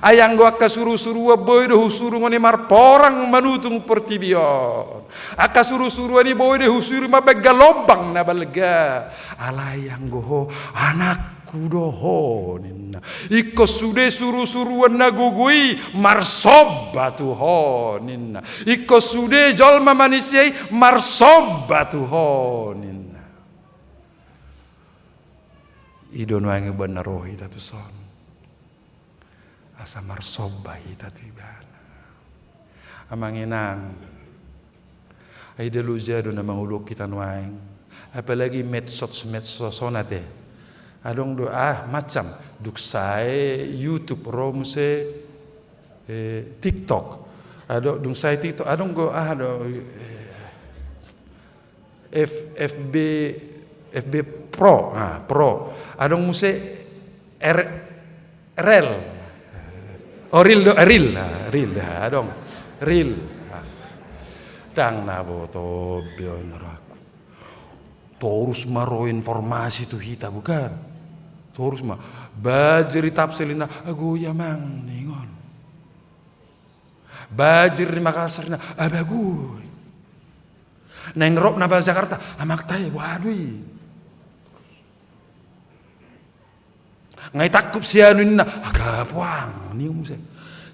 Ai anggo angka surusuruan boi do husuru ngoni marporang manutung portibi on. Angka surusuruan i boi do husuru mambaen galombang na balga. Alai anggo ho, anakku do ho ninna. Ingkon sude surusuruan na gogo i marsomba tu ho ninna. Ingkon sude jolma manisia i marsomba tu ho ninna. I do nuaeng umbahen na ro hita tu son. Asa marsomba hita tu Ibana. Amang inang, ai da loja do na mangoloi hita nuaeng. Apalagi medsos, medsos on ate. Adong do, ah, macam. Dung sae YouTube, ro muse, eh, TikTok. Adong, dung sae TikTok, adong do, ah, do, eh, F-, F B, F B Pro, ah, Pro. Adong muse R-, Reel. Oh, ril do, eh, ril. Ah, ril, ah, adong. Ril. Ah. Ndang na boto be on, ragu. Torus ma ro informasi tu hita, bukan? Torus ma. Banjir di Tapsel ninna, "Ago i, amang," ningon. Banjir di Makassar ninna, "Abagoi." Naeng rap na ba Jakarta, "Amang tahe, boha do i?" Nga itangkup si anu ninna, "Aga puang," ningon muse.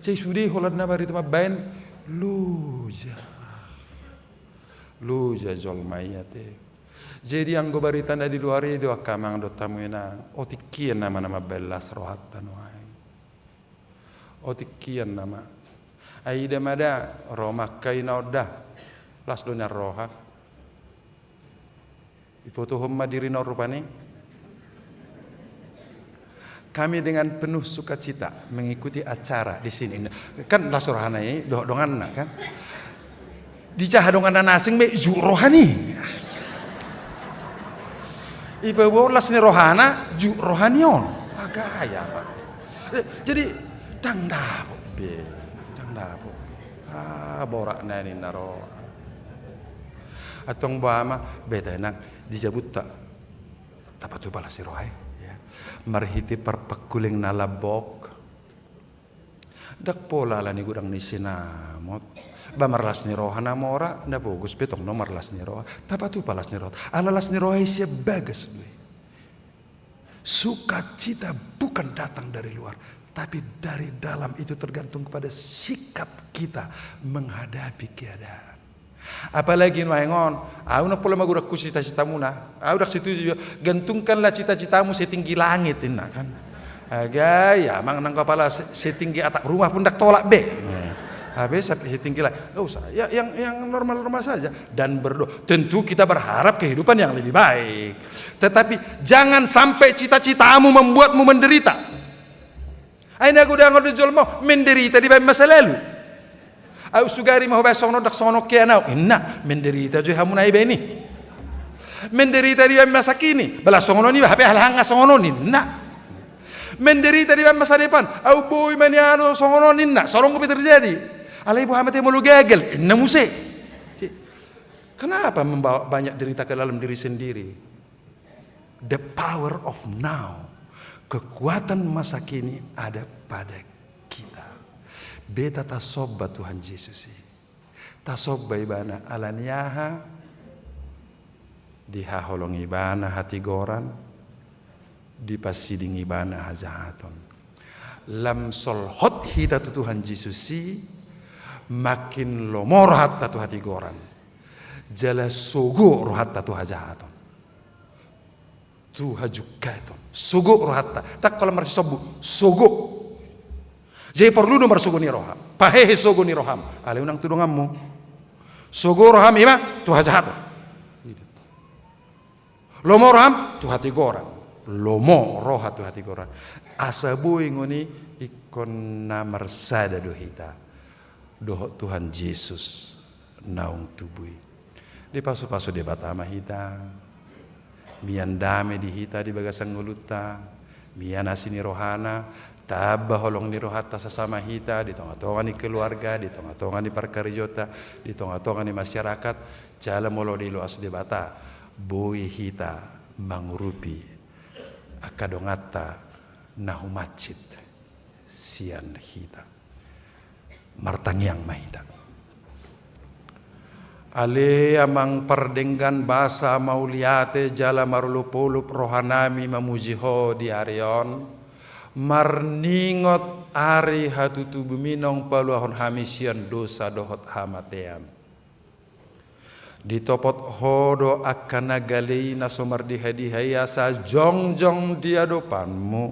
Sai sude holan na barita mambaen loja. Loja jolma i ate. Jadi anggo barita na di luar i do angka amang dohot hamu inang, otik hian nama na mambaen las rohanta nuaeng. Otik hian nama. Ai ida ma da, ro ma angka ina on da. Las do nian roha. Ifotohon ma dirina on rupani. Kami dengan penuh sukacita mengikuti acara di sini. Kan las rohana i dohot donganna kan. Dijaha donganna na asing ma i, juk rohana i. Ipaboa las ni rohana, juk rohana i on. Agaya ma. Eh, jadi, ndang dapot be, ndang dapot be. Ah, borat na ninna ro. Antong boha ma, beta inang di jabunta. Tapatupa las ni roha i, ya. Marhite parpangkuling na lambok. Ndang pola ala ni godang ni sinamot. Ba marlas ni roha na mora, na pogos pe tong do marlas ni roha. Tapatupa las ni roha. Ala las ni roha i sian bagas do i. Sukacita bukan datang dari luar, tapi dari dalam, itu tergantung kepada sikap kita menghadapi keadaan. Apalagi nuaeng on, au ndang pola magodangku cita-citamuna. Au ndang setuju, gantungkanlah cita-citamu setinggi langit, ninna kan. Agaya, amang nang kapala se-, setinggi atap rumah pun ndang tolap be. Habis sampai setinggi langit. Nggak usah, ya, yang, yang normal-normal saja. Dan berdoa. Tentu kita berharap kehidupan yang lebih baik. Tetapi jangan sampai cita-citamu membuatmu menderita. Ai na godang do jolma menderita dibaen masa lalu. Au sugari ma hubaen songon on, ndang songon on kean au, ninna, menderita jo hamu na ibaen i. Menderita dibaen masa kini, ba las songon on iba, hape halak nga songon on, ninna. Menderita dibaen masa depan, au boi ma nian songon on, ninna, so adong dope terjadi. Alai boha ma ate molo gagal, ninna muse. Kenapa membawa banyak derita ke dalam diri sendiri? The power of now. Kekuatan masa kini ada pada kita. Beta tasomba Tuhan Jesus i. Tasomba ibana ala ni aha? Dihaholongi ibana hatigoran, dipasiding ibana hajahaton. Lam solhot hita tu Tuhan Jesus i, makin lomo rohanta tu hatigoran. Jala sogo rohanta tu hajahaton. Tu hajungkaton. Sogo rohanta. Ndang holan marsisombu. Sogo. Jadi porlu do marsogo ni roha. Pahehe sogo ni roham. Alai unang tu donganmu. Sogo roham ima tu hajahaton. Lomo roham tu hatigoran. Lomo roha tu hatigoran. Asa boi ngoni ingkon na marsada do hita dohot Tuhan Jesus naung tubu i. Dipasupasu Debata ma hita. Mian dame di hita di bagasan ngolunta. Mian asi ni rohana. Tamba holong ni rohanta sasama hita di tongatonga ni keluarga, di tongatonga ni parkarejonta, di tongatonga ni masyarakat. Jala molo diloas Debata, boi hita mangurupi angka donganta na humansit sian hita. Martangiang ma hita. Ale Amang pardenggan basa, mauliate jala marolopolop rohanami mamuji Ho di ari on, marningot ari hatutubumi naung paluahon hami sian dosa dohot hamatean. Ditopot Ho do angka na gale i na so mardihadiha i asa jongjong di adopanMu.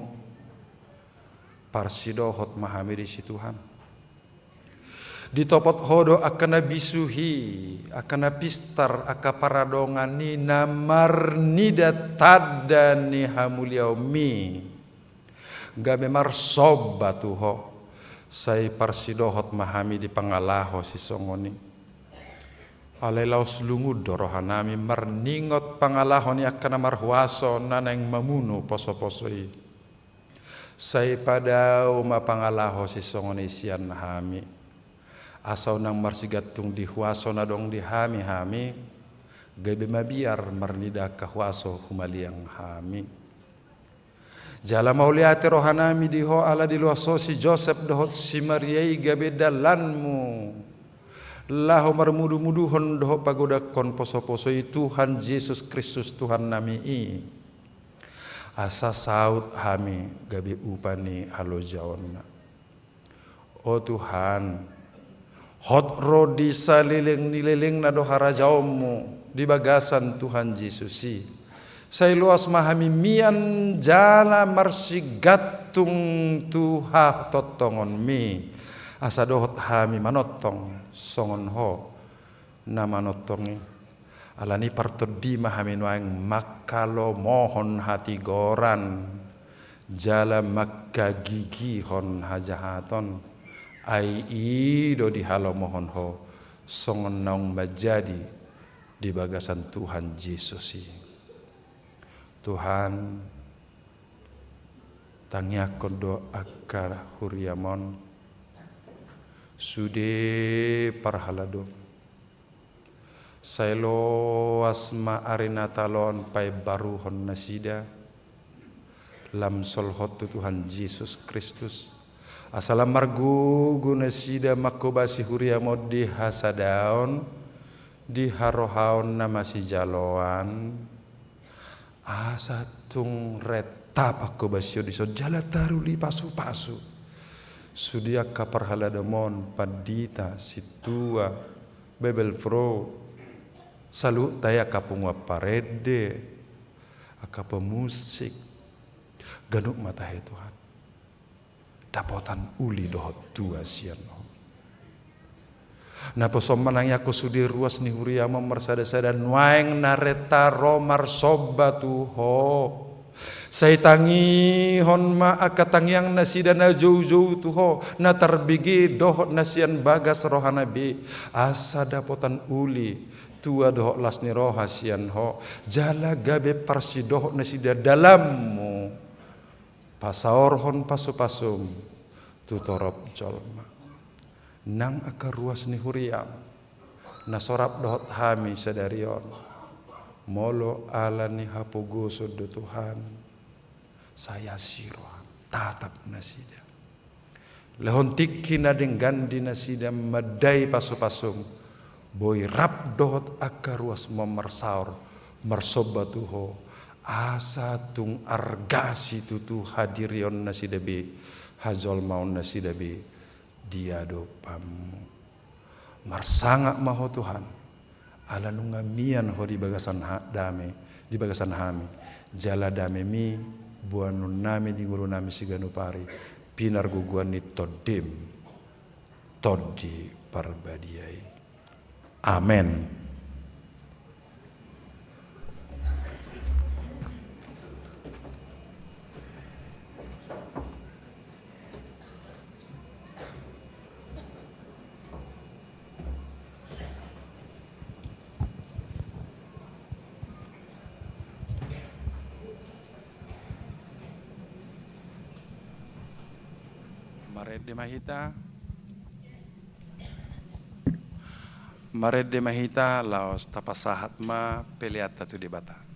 Parsidohot ma hami disi Tuhan. Ditopot Ho do angka na bisuhi, angka na pistar, angka paradongan i na marnida tanda ni hamuliaonMi. Gabe marsomba tu Ho, sai parsidohot ma hami di pangalaho sisongon i. Alai laos lungun do rohanami marningot pangalaho ni angka na marhuaso na naeng mamunu posoposo i. Sai padao ma pangalaho sisongon i sian hami, asa unang marsigantung di huaso na adong di hami hami, gabe mabiar marnida angka huaso humaliang hami. Jala mauliate rohanami di Ho ala diloas Ho si Josep dohot si Maria i gabe dalanMu, laho marmudumuduhon dohot pagodangkon posoposo i Tuhan Jesus Kristus Tuhannami i. Asa saut hami gabe upa ni halojaonna. O Tuhan, hot ro di saleleng ni lelengna do harajaonMu di bagasan Tuhan Jesus i. Sai loas ma hami mian jala marsigantung tu hatongtongonMi, asa dohot hami manongtong songon Ho na manongtong i. Alani i partondi ma hami nuaeng manghalomohon hatigoran jala manghagigihon hajahaton, ai i do dihalomohon Ho songon naung manjadi di bagasan Tuhan Jesus i. Tuhan, tangiangkon do angka huriaM on, sude parhalado. Sai loas ma ari Natal on paimbaruhon nasida, lam solhot tu Tuhan Jesus Kristus, asa lam margogo nasida manghobasi huriaM on di hasadaon, di harohaon na masijaloan, asa tung rentap angka basion dison jala taruli pasupasu. Sude angka parhaladoM on, pandita, sintua, Bible pro, saluhut tahe angka punguan parende, angka pemusik, ganup ma tahe Tuhan. Dapotan uli dohot tua sian Ho. Naposo on ma nangiangkon sude ruas ni huriaM on marsadasada nuaeng na renta ro marsomba tu Ho. Sai tangihon ma angka tangiang nasida na joujou tu Ho, na tarbege dohot na sian bagas rohana be, asa dapotan uli, tua dohot las ni roha sian Ho, jala gabe parsidohot nasida dalanMu pasaorhon pasupasuM tu torop jolma. Nang angka ruas ni huriaM na so rap dohot hami sadari on, molo ala ni hapogoson do Tuhan, sai asi rohaM, tatap nasida. Lehon tingki na denggan di nasida mandai pasupasuM, boi rap dohot angka ruasMu on marsaor, marsomba tu Ho, asa tung arga situtu hadirion nasida be, hajolmaon nasida be di adopanMu. Marsangap ma Ho Tuhan, ala nunga mian Ho di bagasan ha-, dame, di bagasan hami, jala dameMi boanonnami di ngolunami siganup ari, pinargogoan ni TondiM, Tondi Parbadia i. Amen. Marende ma hita. Marende ma hita, laos tapasahat ma peleanta tu Debata.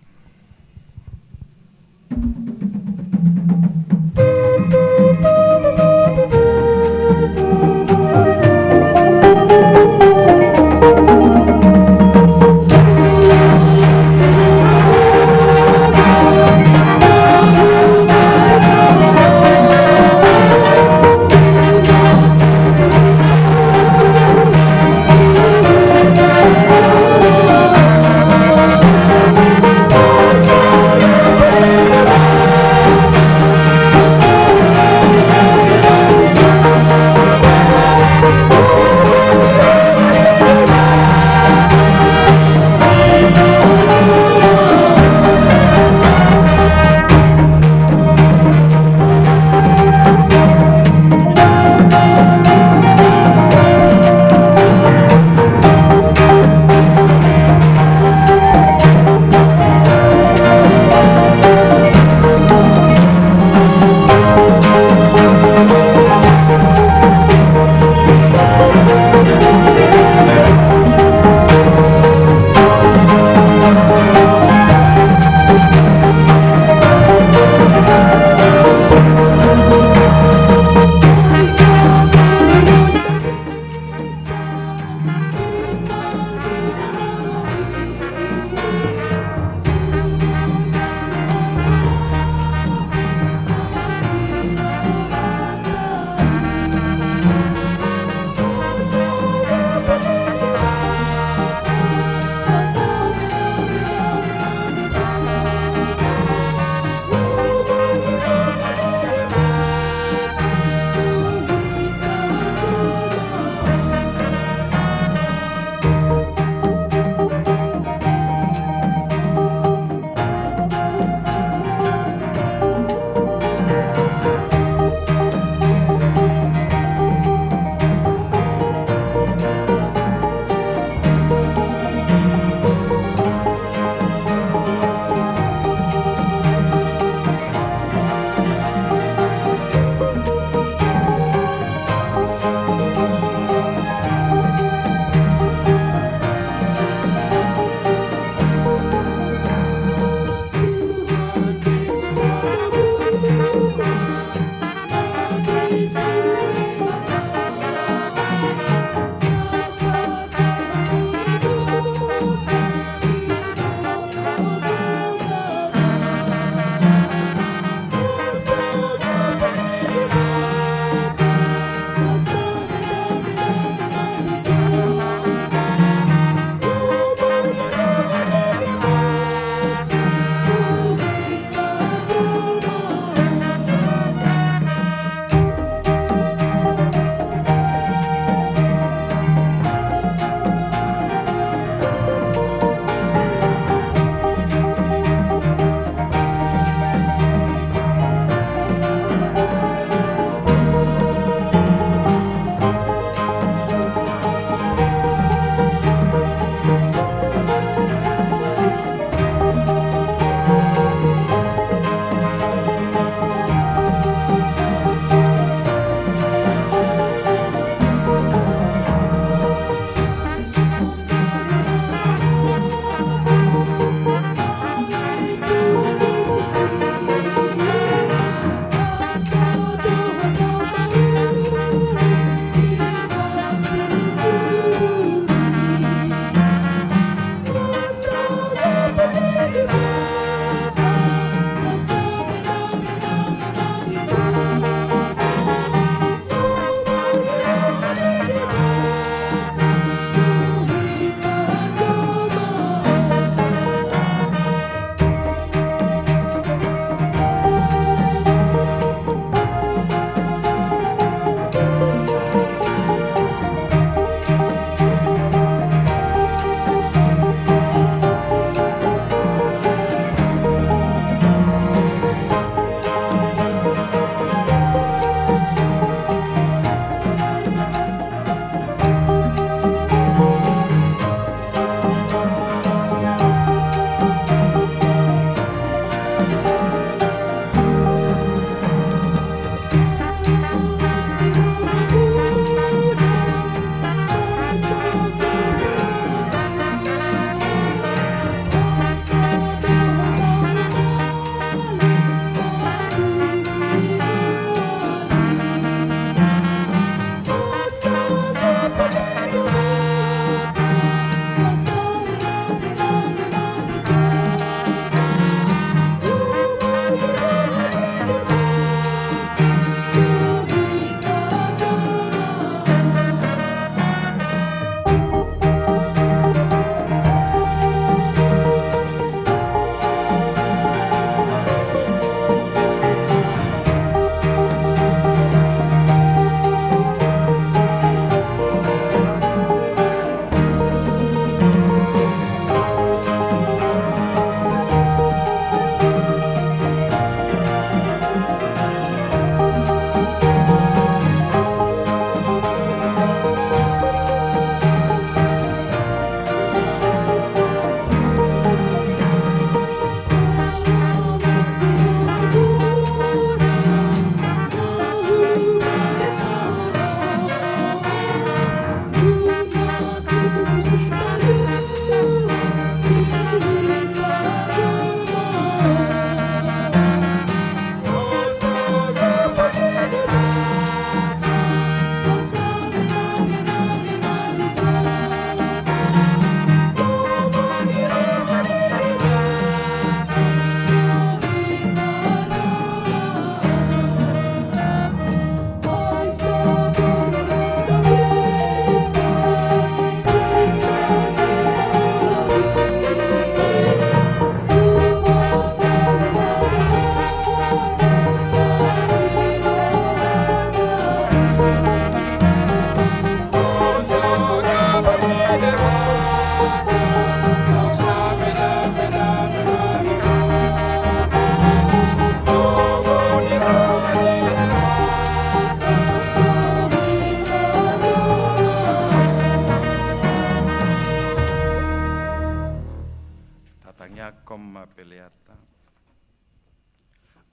Tangiangkon ma peleanta.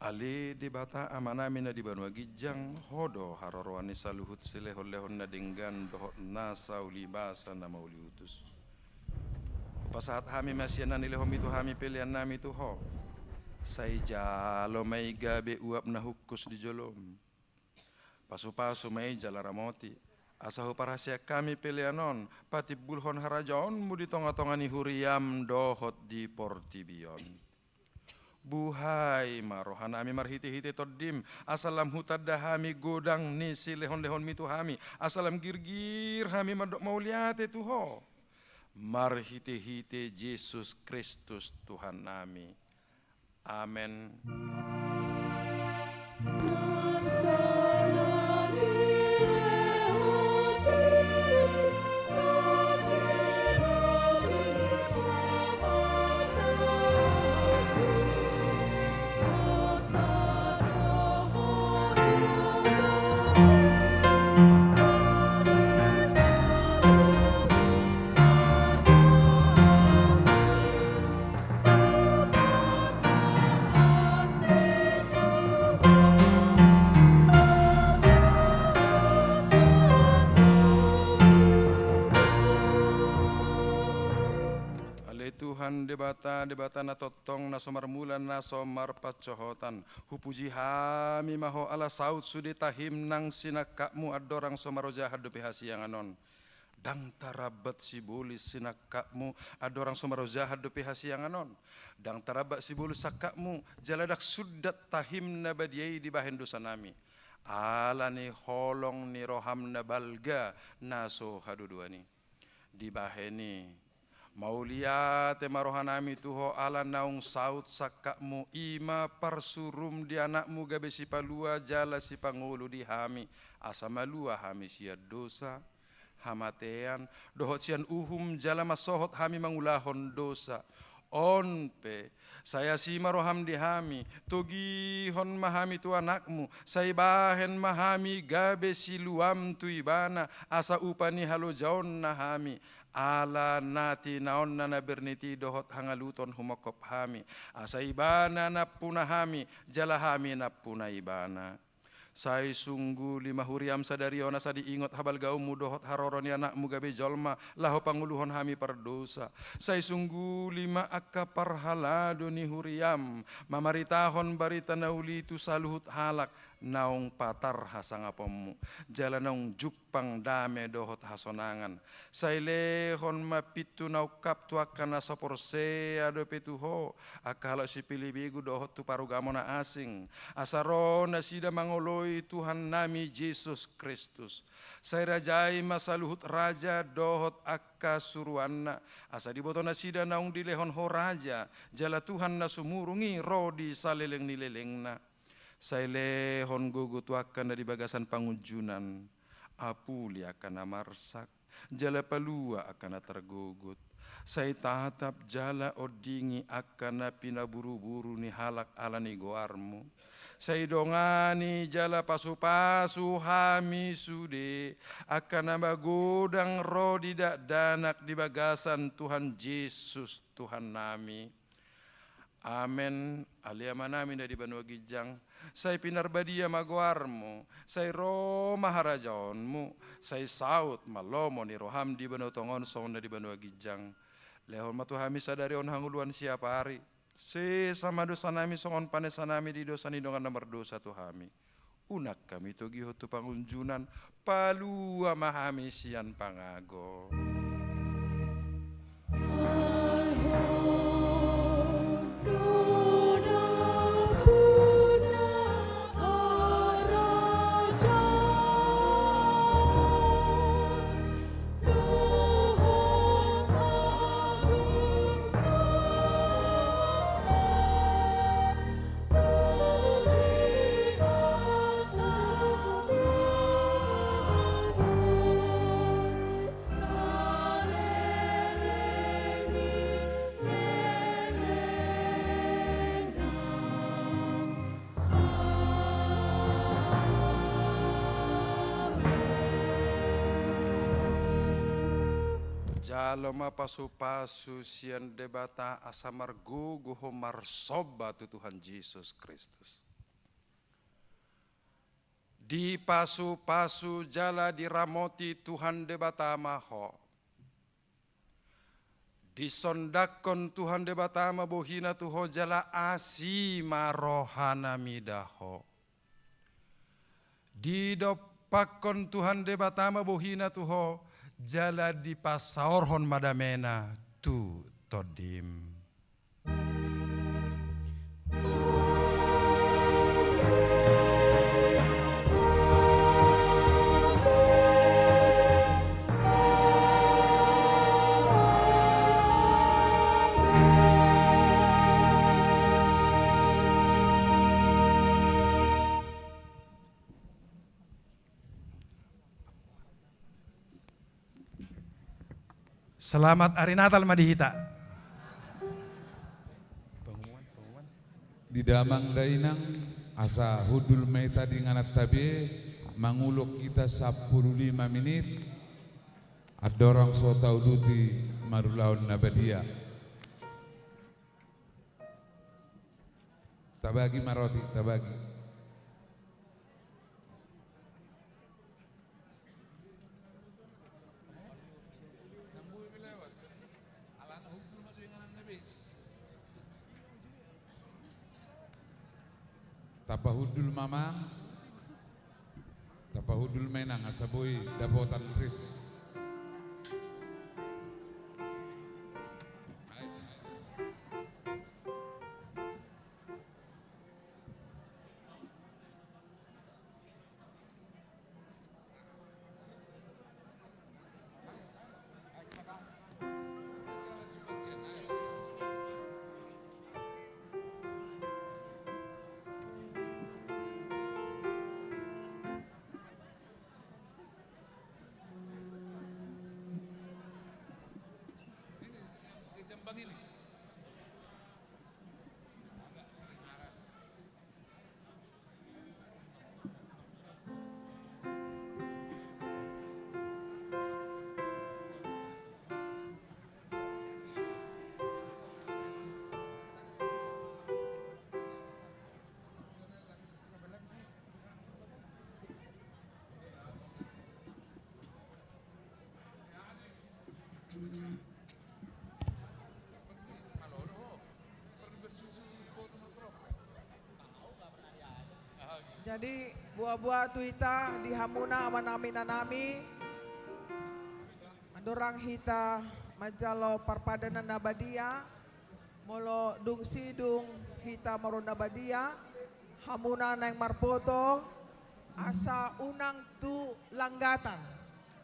Ale Debata Amanami na di banua ginjang, Ho do haroroan ni saluhut silehonlehon na denggan dohot nasa ulibasa na mauliutus. Hupasahat hami ma sian na nilehonMi tu hami peleannami tu Ho. Sai jalo ma i gabe uap na hungkus di joloM. Pasupasu ma i jala ramoti, asa huparhaseang hami pelean on patimbulhon harajaonMu di tongatonga ni huriaM dohot di portibi on. Buhai ma rohanami marhitehite TondiM, asa lam hutanda hami godang ni silehonlehonMi tu hami, asa lam girgir hami mandok mauliate tu Ho. Marhitehite Jesus Kristus Tuhannami. Amen. Ale Tuhan Debata, Debata na tongtong, na so marmula, na so marpansohotan, hupuji hami ma Ho ala saut sude tahiM nang sinangkapMu andorang so marojahan dope hasiangan on. Ndang tarambat sibolis sinangkapMu andorang so marojahan dope hasiangan on. Ndang tarambat sibolis sangkapMu, jala ndang sundat tahiM na badia i dibahen dosanami. Ala ni holong ni rohaM na balga na so haduduan i. Dibahen i, mauliate ma rohanami tu Ho ala naung saut sangkapMu, i ma parsuruM di AnakMu gabe sipalua jala sipangolu di hami, asa malua hami sian dosa, hamatean, dohot sian uhum jala mansohot hami mangulahon dosa. On pe, sai asi ma rohaM di hami, togihon ma hami tu AnakMu, sai bahen ma hami gabe siluaM tu Ibana, asa upa ni halojaonna hami, ala na tinaonna na bernit i dohot hangaluton humongkop hami, asa Ibana nampuna hami, jala hami nampuna Ibana. Sai sungguli ma huriaM sadari on asa diingot habalgaonMu dohot haroro ni AnakMu gabe jolma, laho pangoluhon hami pardosa. Sai sungguli ma angka parhalado ni huriaM, mamaritahon barita na uli tu saluhut halak, naung patar hasangaponMu, jala naung jumpang dame dohot hasonangan. Sai lehon ma pintu na ungkap tu angka na so porsea dope tu Ho, angka halak sipilih begu dohot tu parugamo na asing, asa ro nasida mangoloi Tuhannami Jesus Kristus. Sai rajai ma saluhut raja dohot angka suruanna, asa diboto nasida naung dilehon Ho raja, jala Tuhan na sumurung i ro di saleleng ni lelengna. Sai lehon gogo tu angka na di bagasan pangunjunan, apuli angka na marsak, jala palua angka na targogot. Sai tatap jala ondingi angka na pinaburuburu ni halak ala ni goarMu. Sai dongani jala pasupasu hami sude, angka na magodang ro di dakdanak di bagasan Tuhan Jesus Tuhannami. Amen. Ale Amanami na di banua ginjang, sai pinarbadia ma goarMu, sai ro ma harajaonMu, sai saut ma lomo ni rohaM di banua tonga on songon na di banua ginjang. Lehon ma tu hami sadari on hangoluan siapari. Sesa ma dosanami songon panesanami di dosa ni dongan na mardosa tu hami. Unang hami togihon tu pangunjunan, palua ma hami sian pangago. Jalo ma pasupasu sian Debata asa margogo ho marsomba tu Tuhan Jesus Kristus. Dipasupasu jala diramoti Tuhan Debata ma ho. Disondangkon Tuhan Debata ma bohina tu ho jala asi ma rohana mida ho. Didompakkon Tuhan Debata ma bohina tu ho jala dipasaorhon ma damena tu tondim. Selamat Ari Natal ma di hita. Di damang dainang, asa hundul ma hita di ingananta be, mangulok hita sampulu lima minit, andorang so tauduti marulaon na badia. Tabagi ma roti, tabagi. Tapahundul ma amang. Tapahundul ma inang asa boi dapotan ris. Jadi, boa-boa tu hita di hamuna amanami inanami, andorang hita manjalo parpadanan na badia, molo dung sidung hita marulaon na badia, hamuna naeng marpoto, asa unang tu langgatan.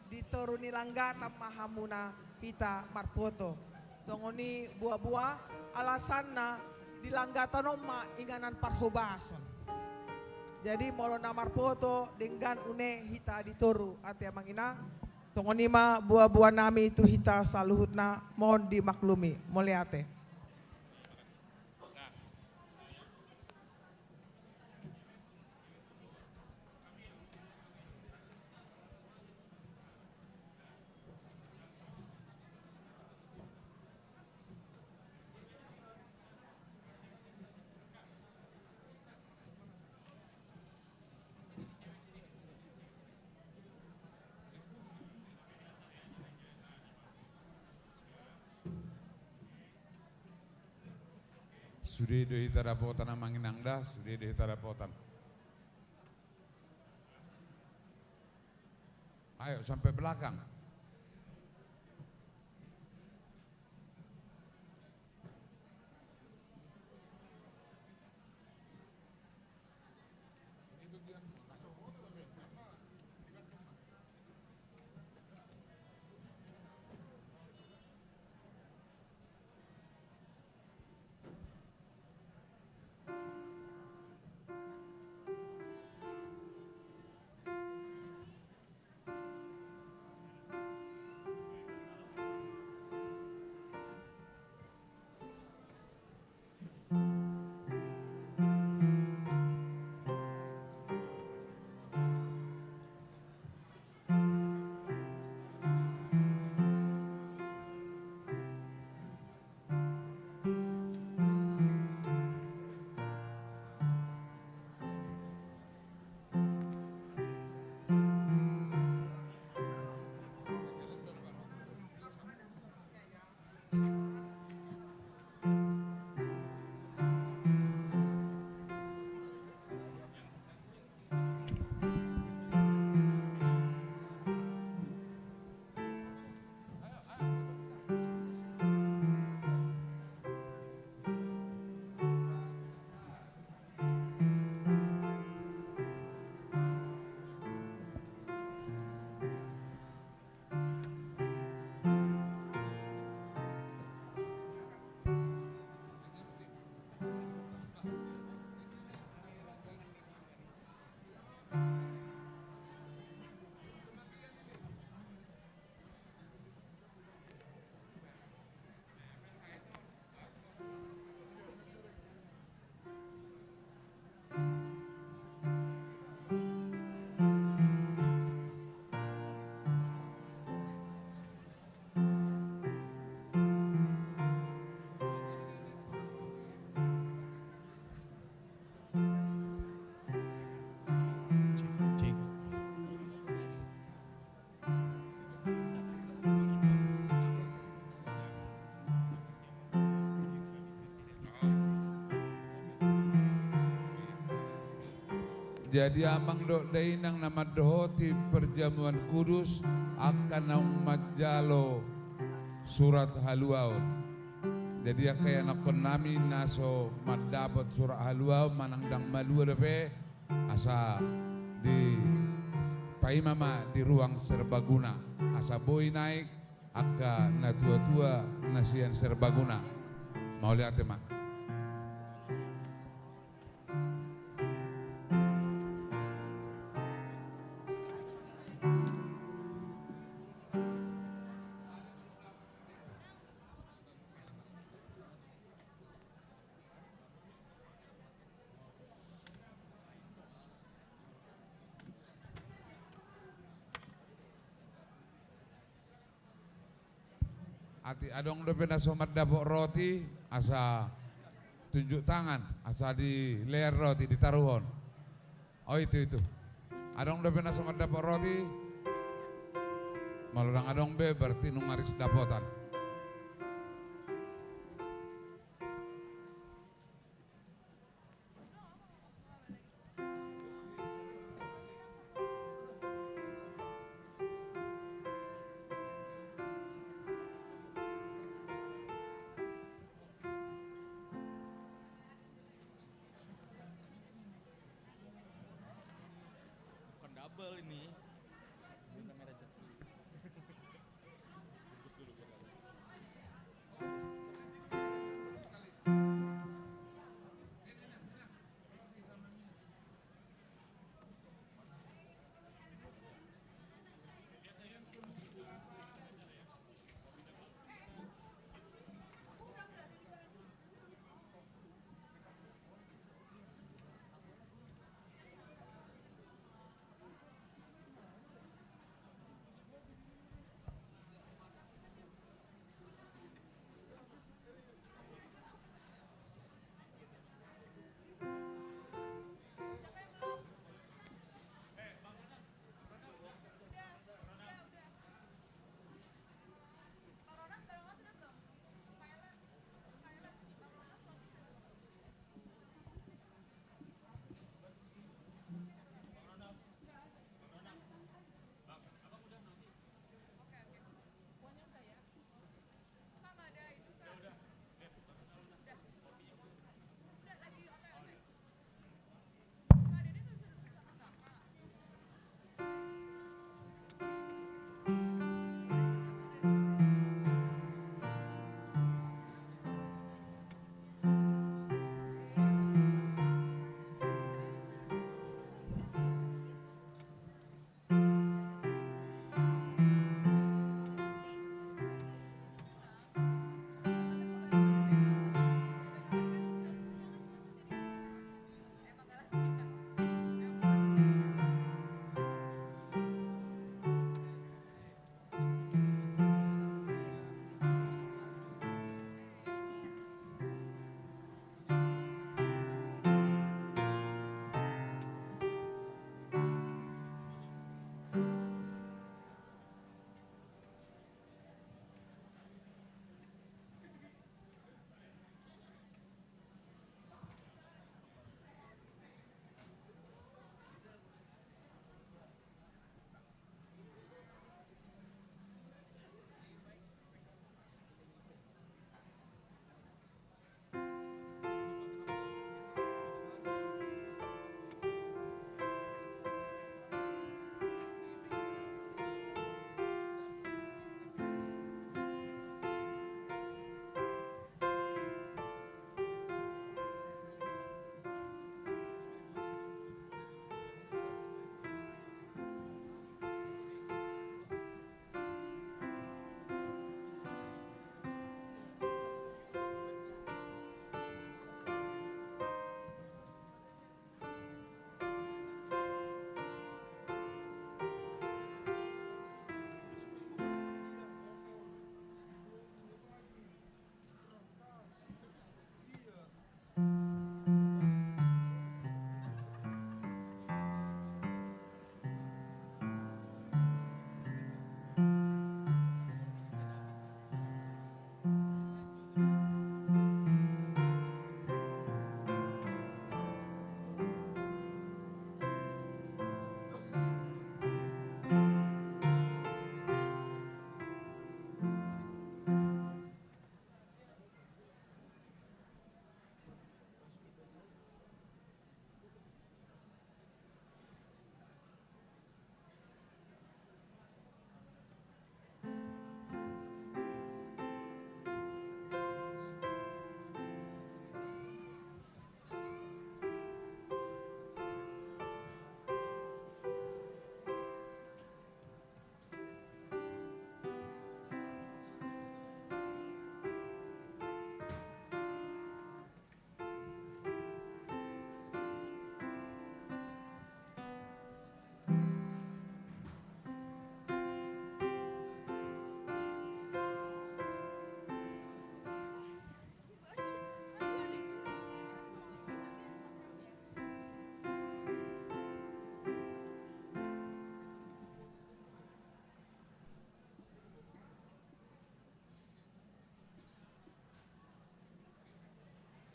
Di toru ni langgatan ma hamuna hita marpoto. Songon i boa-boa, alasanna di langgatan on ma inganan parhobason. Jadi molo na marpoto denggan une hita di toru, ate amang inang. Songon i ma boa-boa nami tu hita saluhutna, mohon dimaklumi. Mauliate. Sude do hita dapotan amang inang da, sude do hita dapotan. Ayo sampe belakang. Jadi amang dohot dainang na mandohoti perjamuan kudus, angka naung manjalo surat haluaon. Jadi angka ianakkon nami na so mandapot surat haluaon manang ndang malua dope, asa dipaima ma di ruang serbaguna, asa boi naik angka natuatua na sian serbaguna. Mauliate ma. Atik adong dope na so mandapot roti, asa tunjuk tangan, asa dilean roti, ditaruhon. O, itu, itu. Adong dope na so mandapot roti? Molo ndang adong be, berarti nunga ris dapotan. Bukan double ini. Ini namanya rezeki.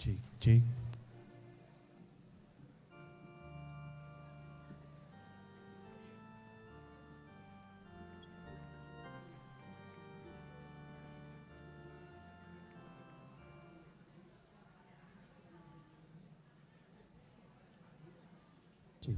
Cek, cek. Cek.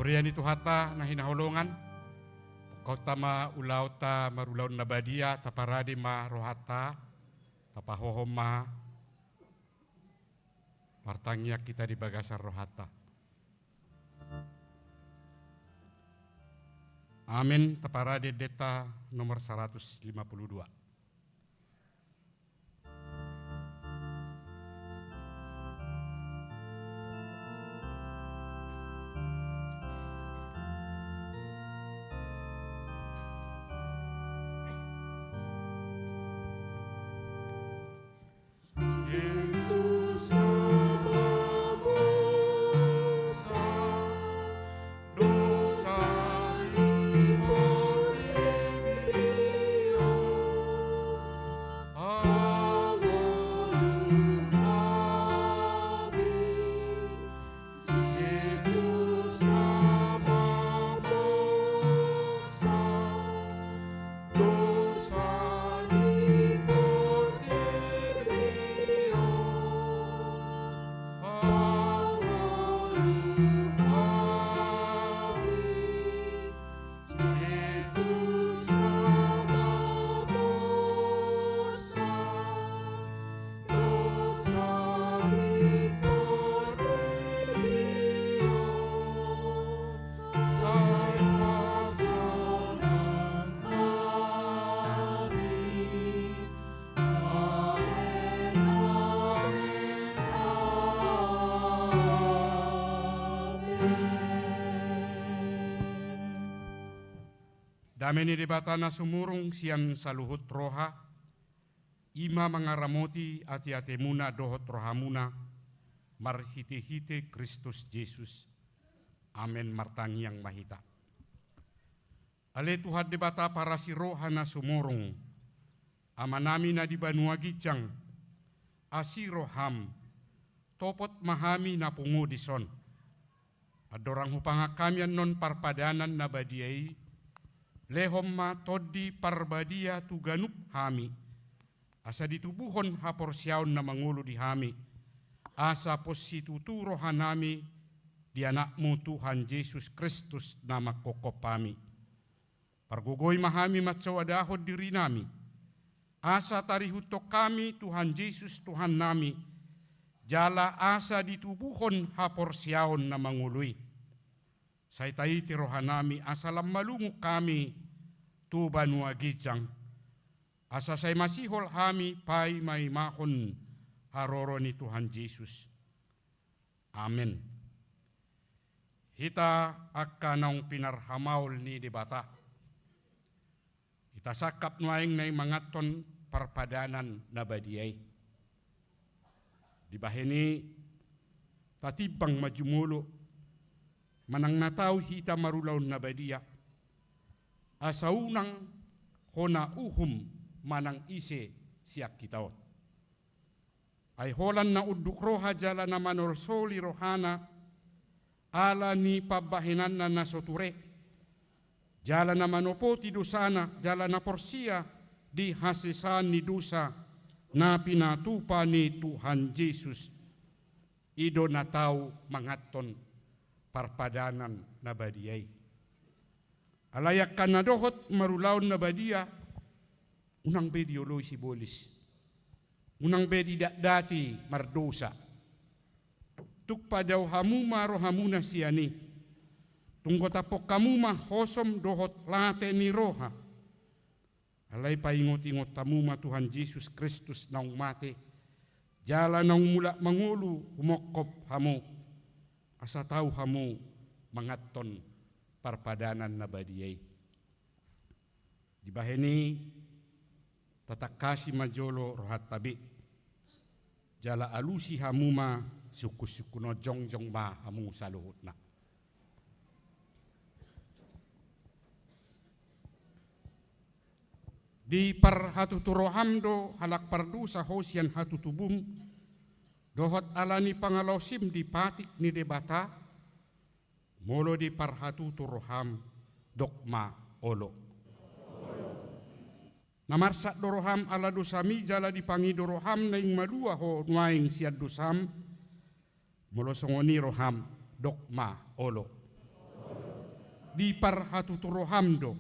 Huria ni Tuhanta na hinaholongan, pungkaonta ma ulaonta marulaon na badia, taparade ma rohanta, tapahohom ma, martangiang hita di bagasan rohanta. Amen. Taparade endenta nomor seratus lima puluh dua. Jesus na mamosa dosa ni portibi on. Pangolu hami. Jesus na mamosa dosa ni portibi on. Pangolu hami. Jesus na mamosa dosa ni portibi on, sai hasonangan hami. Amen, amen, amen. Dame ni Debata na sumurung sian saluhut roha, i ma mangaramoti ateatemuna dohot rohamuna, marhitehite Kristus Jesus. Amen. Martangiang ma hita. Ale Tuhan Debata parasi roha na sumurung, Amanami na di banua ginjang, asi roham, topot ma hami na pungu dison. Andorang hupangan hami annon parpadanan na badia i, lehon ma Tondi Parbadia tu ganup hami, asa ditubuhon haporseaon na mangolu di hami, asa pos situtu rohanami di Anakmu Tuhan Jesus Kristus na manghophop hami. Pargogoi ma hami mansoadahon dirinami, asa tarihuthon hami Tuhan Jesus Tuhannami, jala asa ditubuhon haporseaon na mangolu i. Sai taiti rohanami asa lam malungun hami tu banua ginjang, asa sai masihol hami paimaimahon haroro ni Tuhan Jesus. Amen. Hita angka naung pinarhamaol ni Debata, hita sangkap nuaeng naeng manganhon parpadanan na badia i. Dibahen i tatimbang ma jumolo manang na tau hita marulaon na badia, asa unang hona uhum manang ise sian hita on. Ai holan na unduk roha jala na manolsoli rohana ala ni pambahenanna na so ture, jala na manopoti dosana jala na porsea di hasesaan ni dosa na pinatupa ni Tuhan Jesus, i do na tau manganhon parpadanan na badia i. Alai angka na dohot marulaon na badia, unang be dioloi sibolis, unang be didatdati mardosa. Tung padao hamu ma rohamuna sian i. Tung gotaphon hamu ma hosom dohot late ni roha. Alai paingotingot hamu ma Tuhan Jesus Kristus naung mate jala naung mulak mangolu humongkop hamu, asa tau hamu manganhon parpadanan na badia i. Dibahen i tatangkasi ma jolo rohanta be, jala alusi hamu ma sungkunsungkun on, jongjong ma hamu saluhutna. Diparhatutu roham do halak pardosa ho sian hatutubum, dohot ala ni pangalaosim di patik ni Debata? Molo diparhatutu roham, dok ma olo. Na marsak do roham ala dosami jala dipangido roham naeng malua ho nuaeng sian dosam? Molo songon i roham, dok ma olo. Diparhatutu roham do,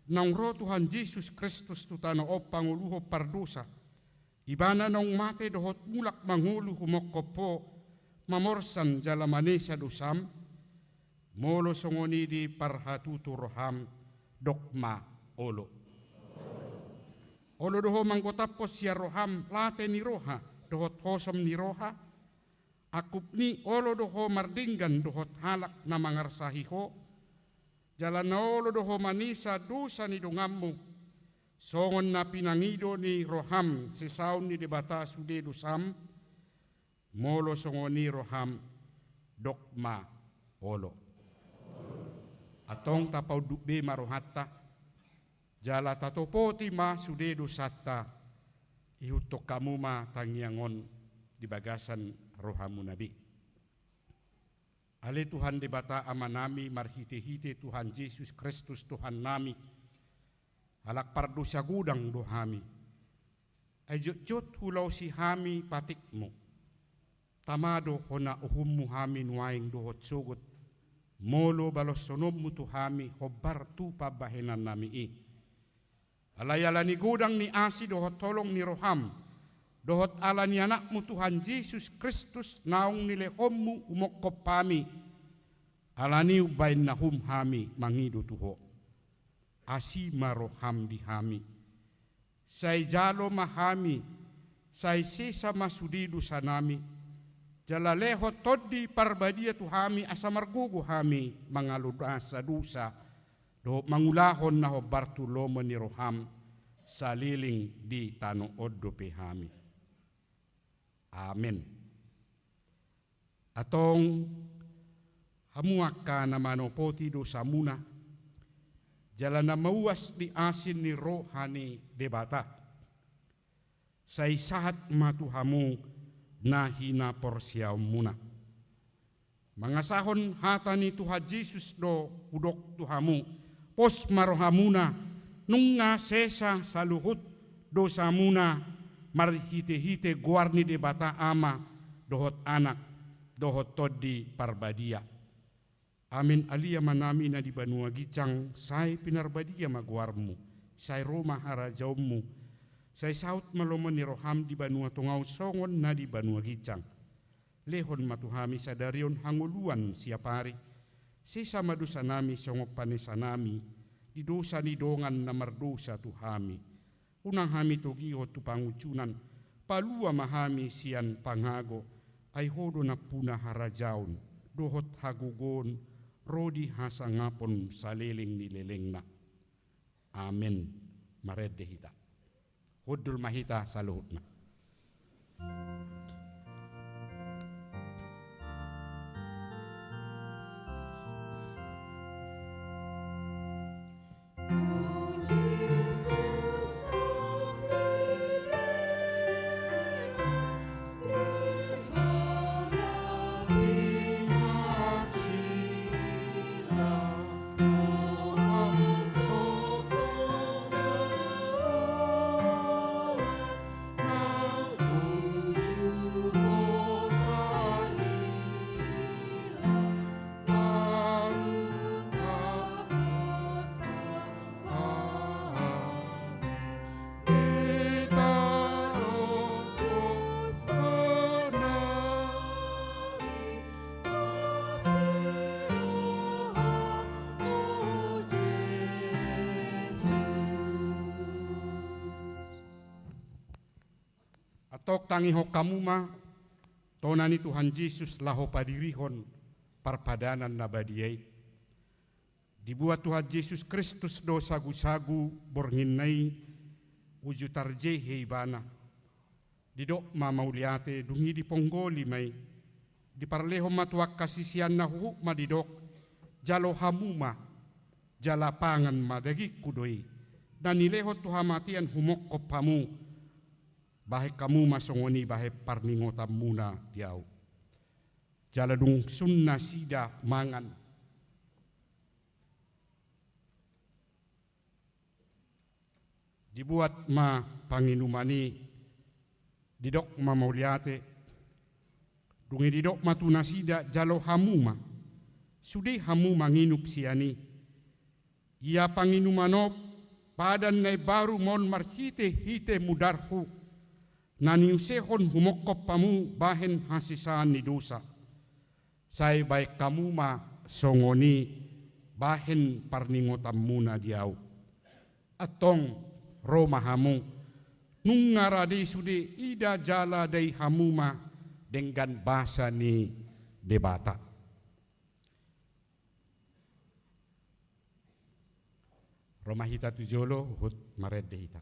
naung ro Tuhan Jesus Kristus tu tano on pangoluhon pardosa, Ibana naung mate dohot mulak mangolu humongkop ho, mamorsan jala manesa dosam? Molo songon i diparhatutu roham, dok ma: Olo. Olo do ho manggotaphon sian roham late ni roha dohot hosom ni roha? Angkup ni, olo do ho mardenggan dohot halak na mangarsahi ho? Jala na olo do ho manesa dosa ni donganmu, songon na pinangido ni roham sesaon ni Debata sude dosam? Molo songon i roham, dok ma: Olo. Antong tapaunduk be ma rohanta, jala tatopoti ma sude dosanta. Ihuthon hamu ma tangiang on di bagasan rohamuna be. Ale Tuhan Debata Amanami, marhitehite Tuhan Jesus Kristus Tuhannami, halak pardosa godang do hami. Ai jotjot hulaosi hami patikmu. Tama do hona uhummu hami nuaeng dohot sogot, molo balosononmu tu hami hombar tu pambahenannami i. Alai ala ni godang ni asi dohot holong ni roham, dohot ala ni Anakmu Tuhan Jesus Kristus naung nilehonmu humongkop hami, ala ni i umbahen na hum hami mangido tu ho. Asi ma roham di hami. Sai jalo ma hami, sai sesa ma sude dosanami, jala lehon Tondi Parbadia tu hami asa margogo hami mangalului dosa, dohot mangulahon na hombar tu lomo ni roham saleleng di tano on dope hami. Amen. Antong, hamu angka na manopoti dosamuna, jala na mauas di asi ni roha ni Debata, sai sahat ma tu hamu na hinaporseaonmuna. Mangasahon hata ni Tuhan Jesus do hudok tu hamu: Pos ma rohamuna, nunga sesa saluhut dosamuna, marhitehite goar ni Debata Ama, dohot Anak, dohot Tondi Parbadia. Amen. Ale Amanami na di banua ginjang, sai pinarbadia ma goarmu, sai ro ma harajaonmu, sai saut ma lomo ni roham di banua tonga on songon na di banua ginjang. Lehon ma tu hami sadari on hangoluan siapari. Sesa ma dosanami songon panesanami di dosa ni dongan na mardosa tu hami. Unang hami togihon tu pangunjunan. Palua ma hami sian pangago. Ai ho do nampuna harajaon dohot hagogoon ro di hasangapon saleleng ni lelengna. Amen. Marende hita. Hundul ma hita saluhutna. Antong tangihon hamu ma tona ni Tuhan Jesus laho padirihon parpadanan na badia i. Dibuat Tuhan Jesus Kristus do sagusagu borngin na i, uju tarjehe ibana. Didok ma mauliate, dung i diponggoli ma i. Diparlehon ma tu angka siseanna, huhut ma didok: Jalo hamu ma, jala pangan ma, dagingku do i, na nilehon tu hamatean humongkop hamu. Bahen hamu ma songon i bahen parningotanmuna di ahu. Jala dung sun nasida mangan, dibuat ma panginuman i, didok ma mauliate. Dung i didok ma tu nasida: Jalo hamu ma, sude hamu manginum sian i, Ia panginuman on padan na imbaru ma on marhitehite mudarhu, na niusehon humongkop hamu bahen hasesaan ni dosa. Sai bahen hamu ma songon i bahen parningotanmuna di ahu. Antong, ro ma hamu, nunga rade sude ida jala dai hamu ma denggan basa ni Debata. Ro ma hita tu jolo, huhut marende hita.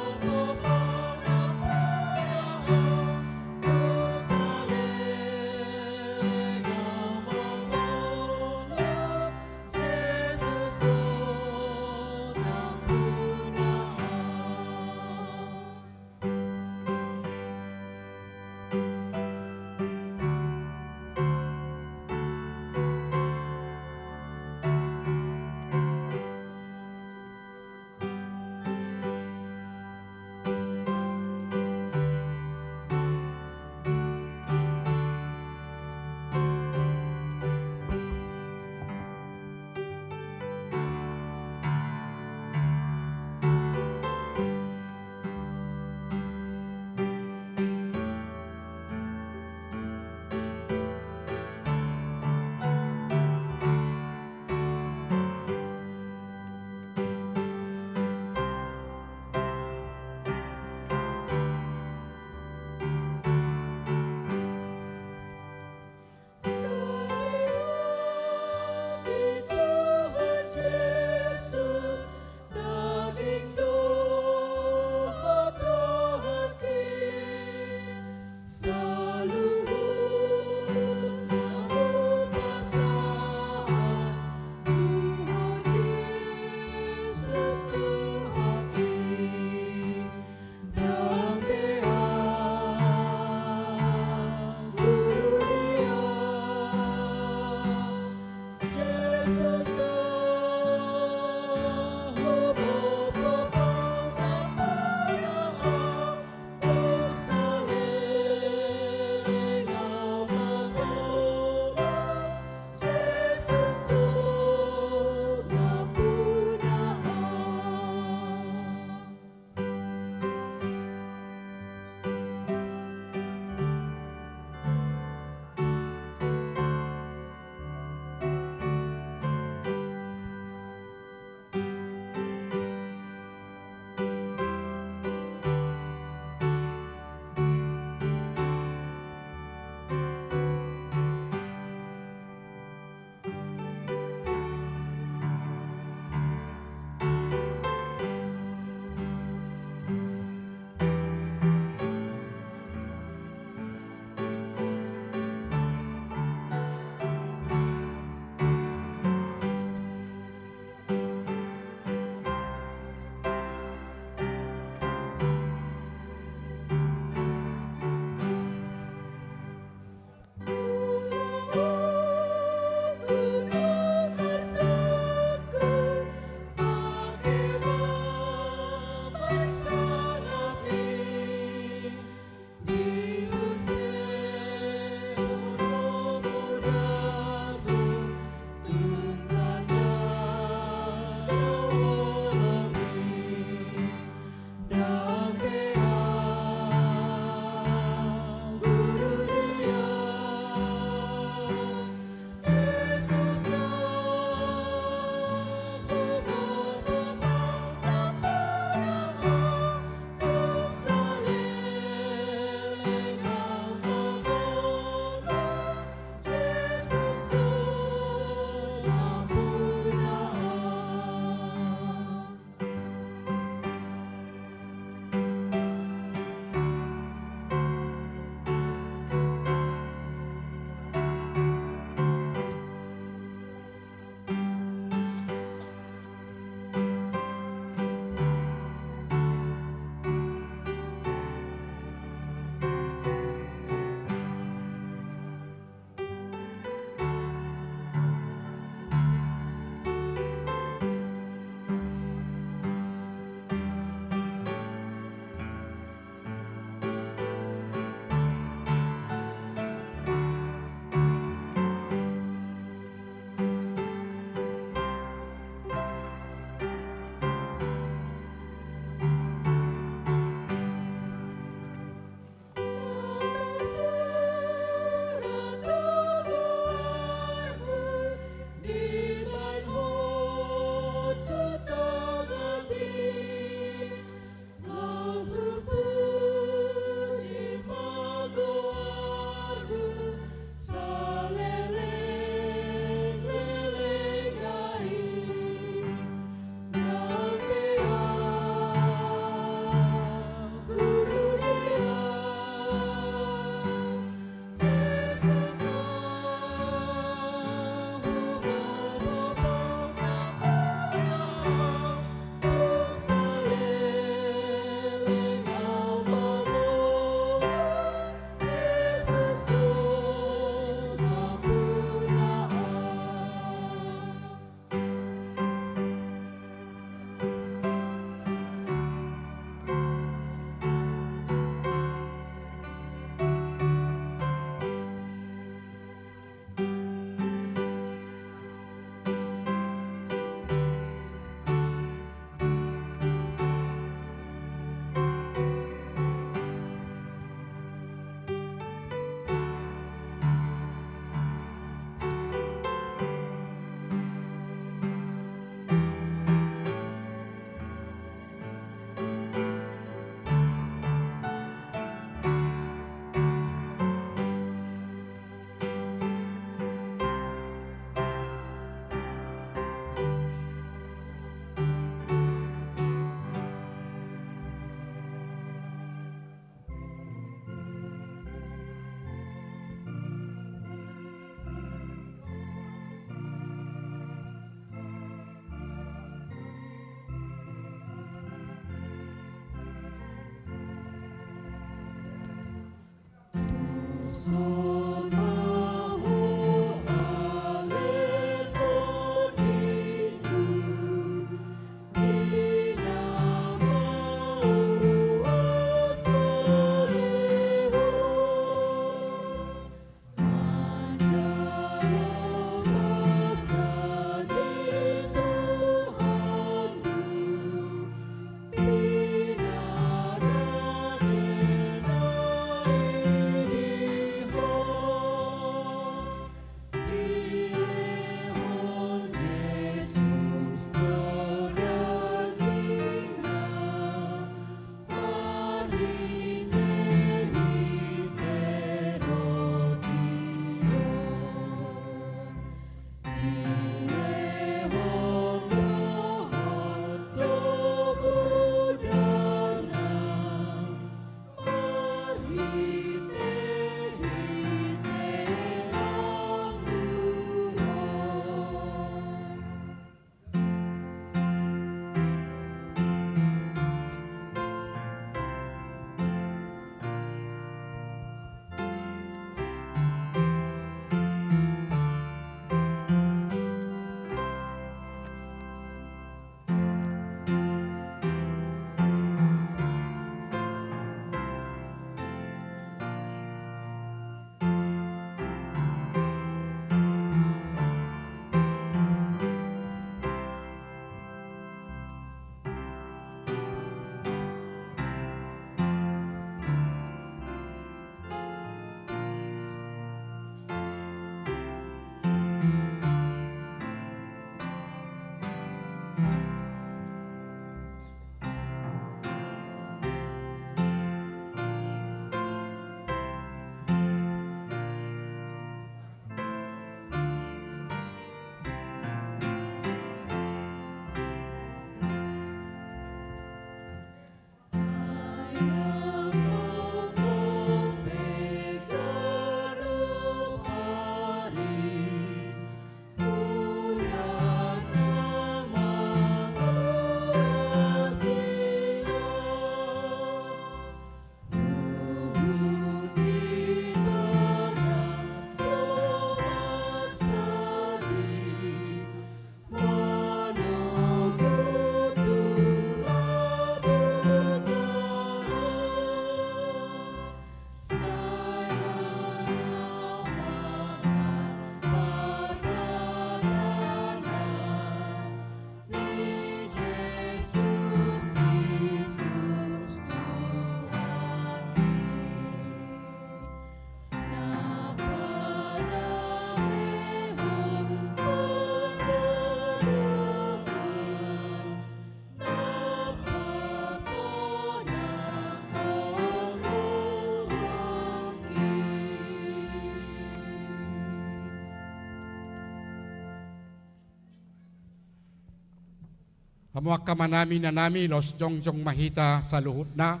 Hamu angka amanami, inanami, laos jongjong ma hita saluhutna.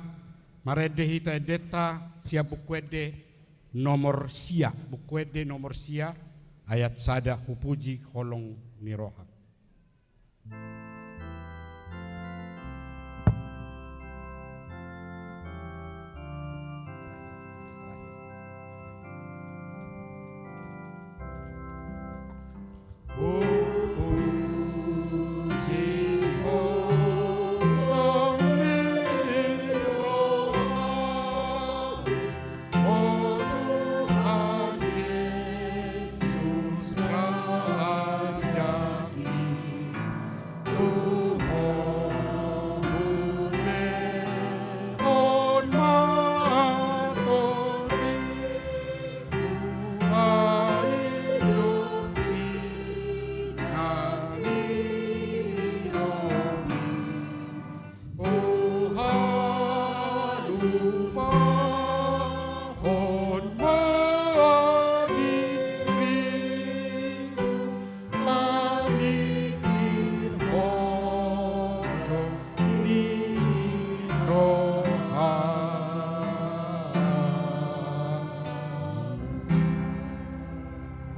Marende hita endenta sian Buku Ende nomor sia, Buku Ende nomor sia, ayat sada, Hupuji holong ni roha.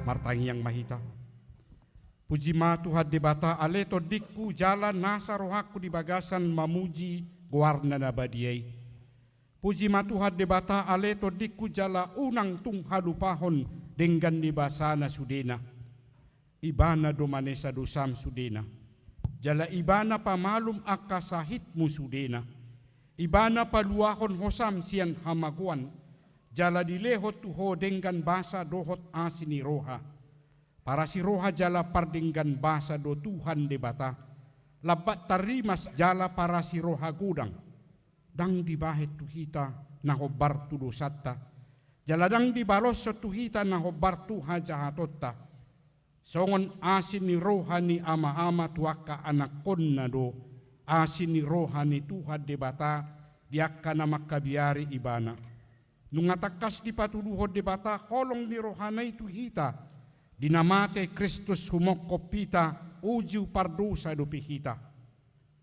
Martangiang ma hita. Puji ma Tuhan Debata, ale tondingku, jala nasa rohangku di bagasan mamuji goarna na badia i. Puji ma Tuhan Debata, ale tondingku, jala unang tung halupahon denggan ni basana sudena. Ibana do manesa dosam sudena. Jala Ibana pamalum angka sahitmu sudena. Ibana paluahon hosam sian hamagoan. Jala dilehon tu ho denggan basa dohot asi ni roha. Parasi roha jala pardenggan basa do Tuhan Debata. Lambat tarrimas jala parasi roha godang. Ndang dibahen tu hita na hombar tu dosanta. Jala ndang dibaloshon tu hita na hombar tu hajahatonta. Songon asi ni roha ni ama-ama tu angka anakkonna do asi ni roha ni Tuhan Debata di angka na mangkabiari Ibana. Nunga tangkas dipatuduhon Debata holong ni rohana i tu hita, di na mate Kristus humongkop hita, uju pardosa dope hita.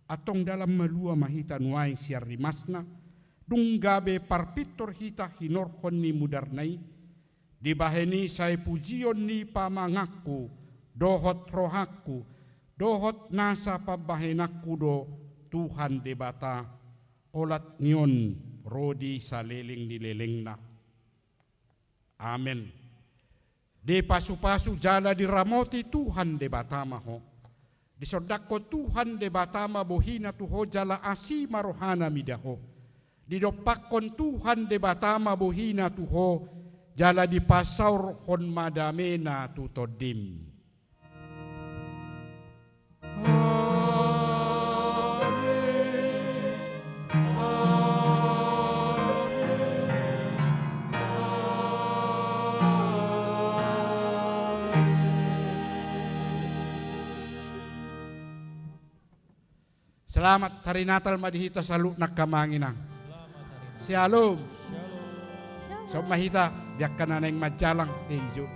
Antong dalan malua ma hita nuaeng sian rimasna, dung gabe parpintor hita hinorhon ni mudarna i, dibahen i sai pujion ni pamanganku, dohot rohangku, dohot nasa pambahenanku do Tuhan Debata, olat ni on ro di saleleng ni lelengna. Amen. Dipasupasu jala diramoti Tuhan Debata ma ho. Disondangkon Tuhan Debata ma bohina tu ho jala asi ma rohana mida ho. Didompakkon Tuhan Debata ma bohina tu ho jala dipasaorhon ma damena tu tondim. Selamat Hari Natal ma di hita saluhutna, angka amang inang. Shalom. Shalom. Saut ma hita di angka na naeng manjalang, te ijo.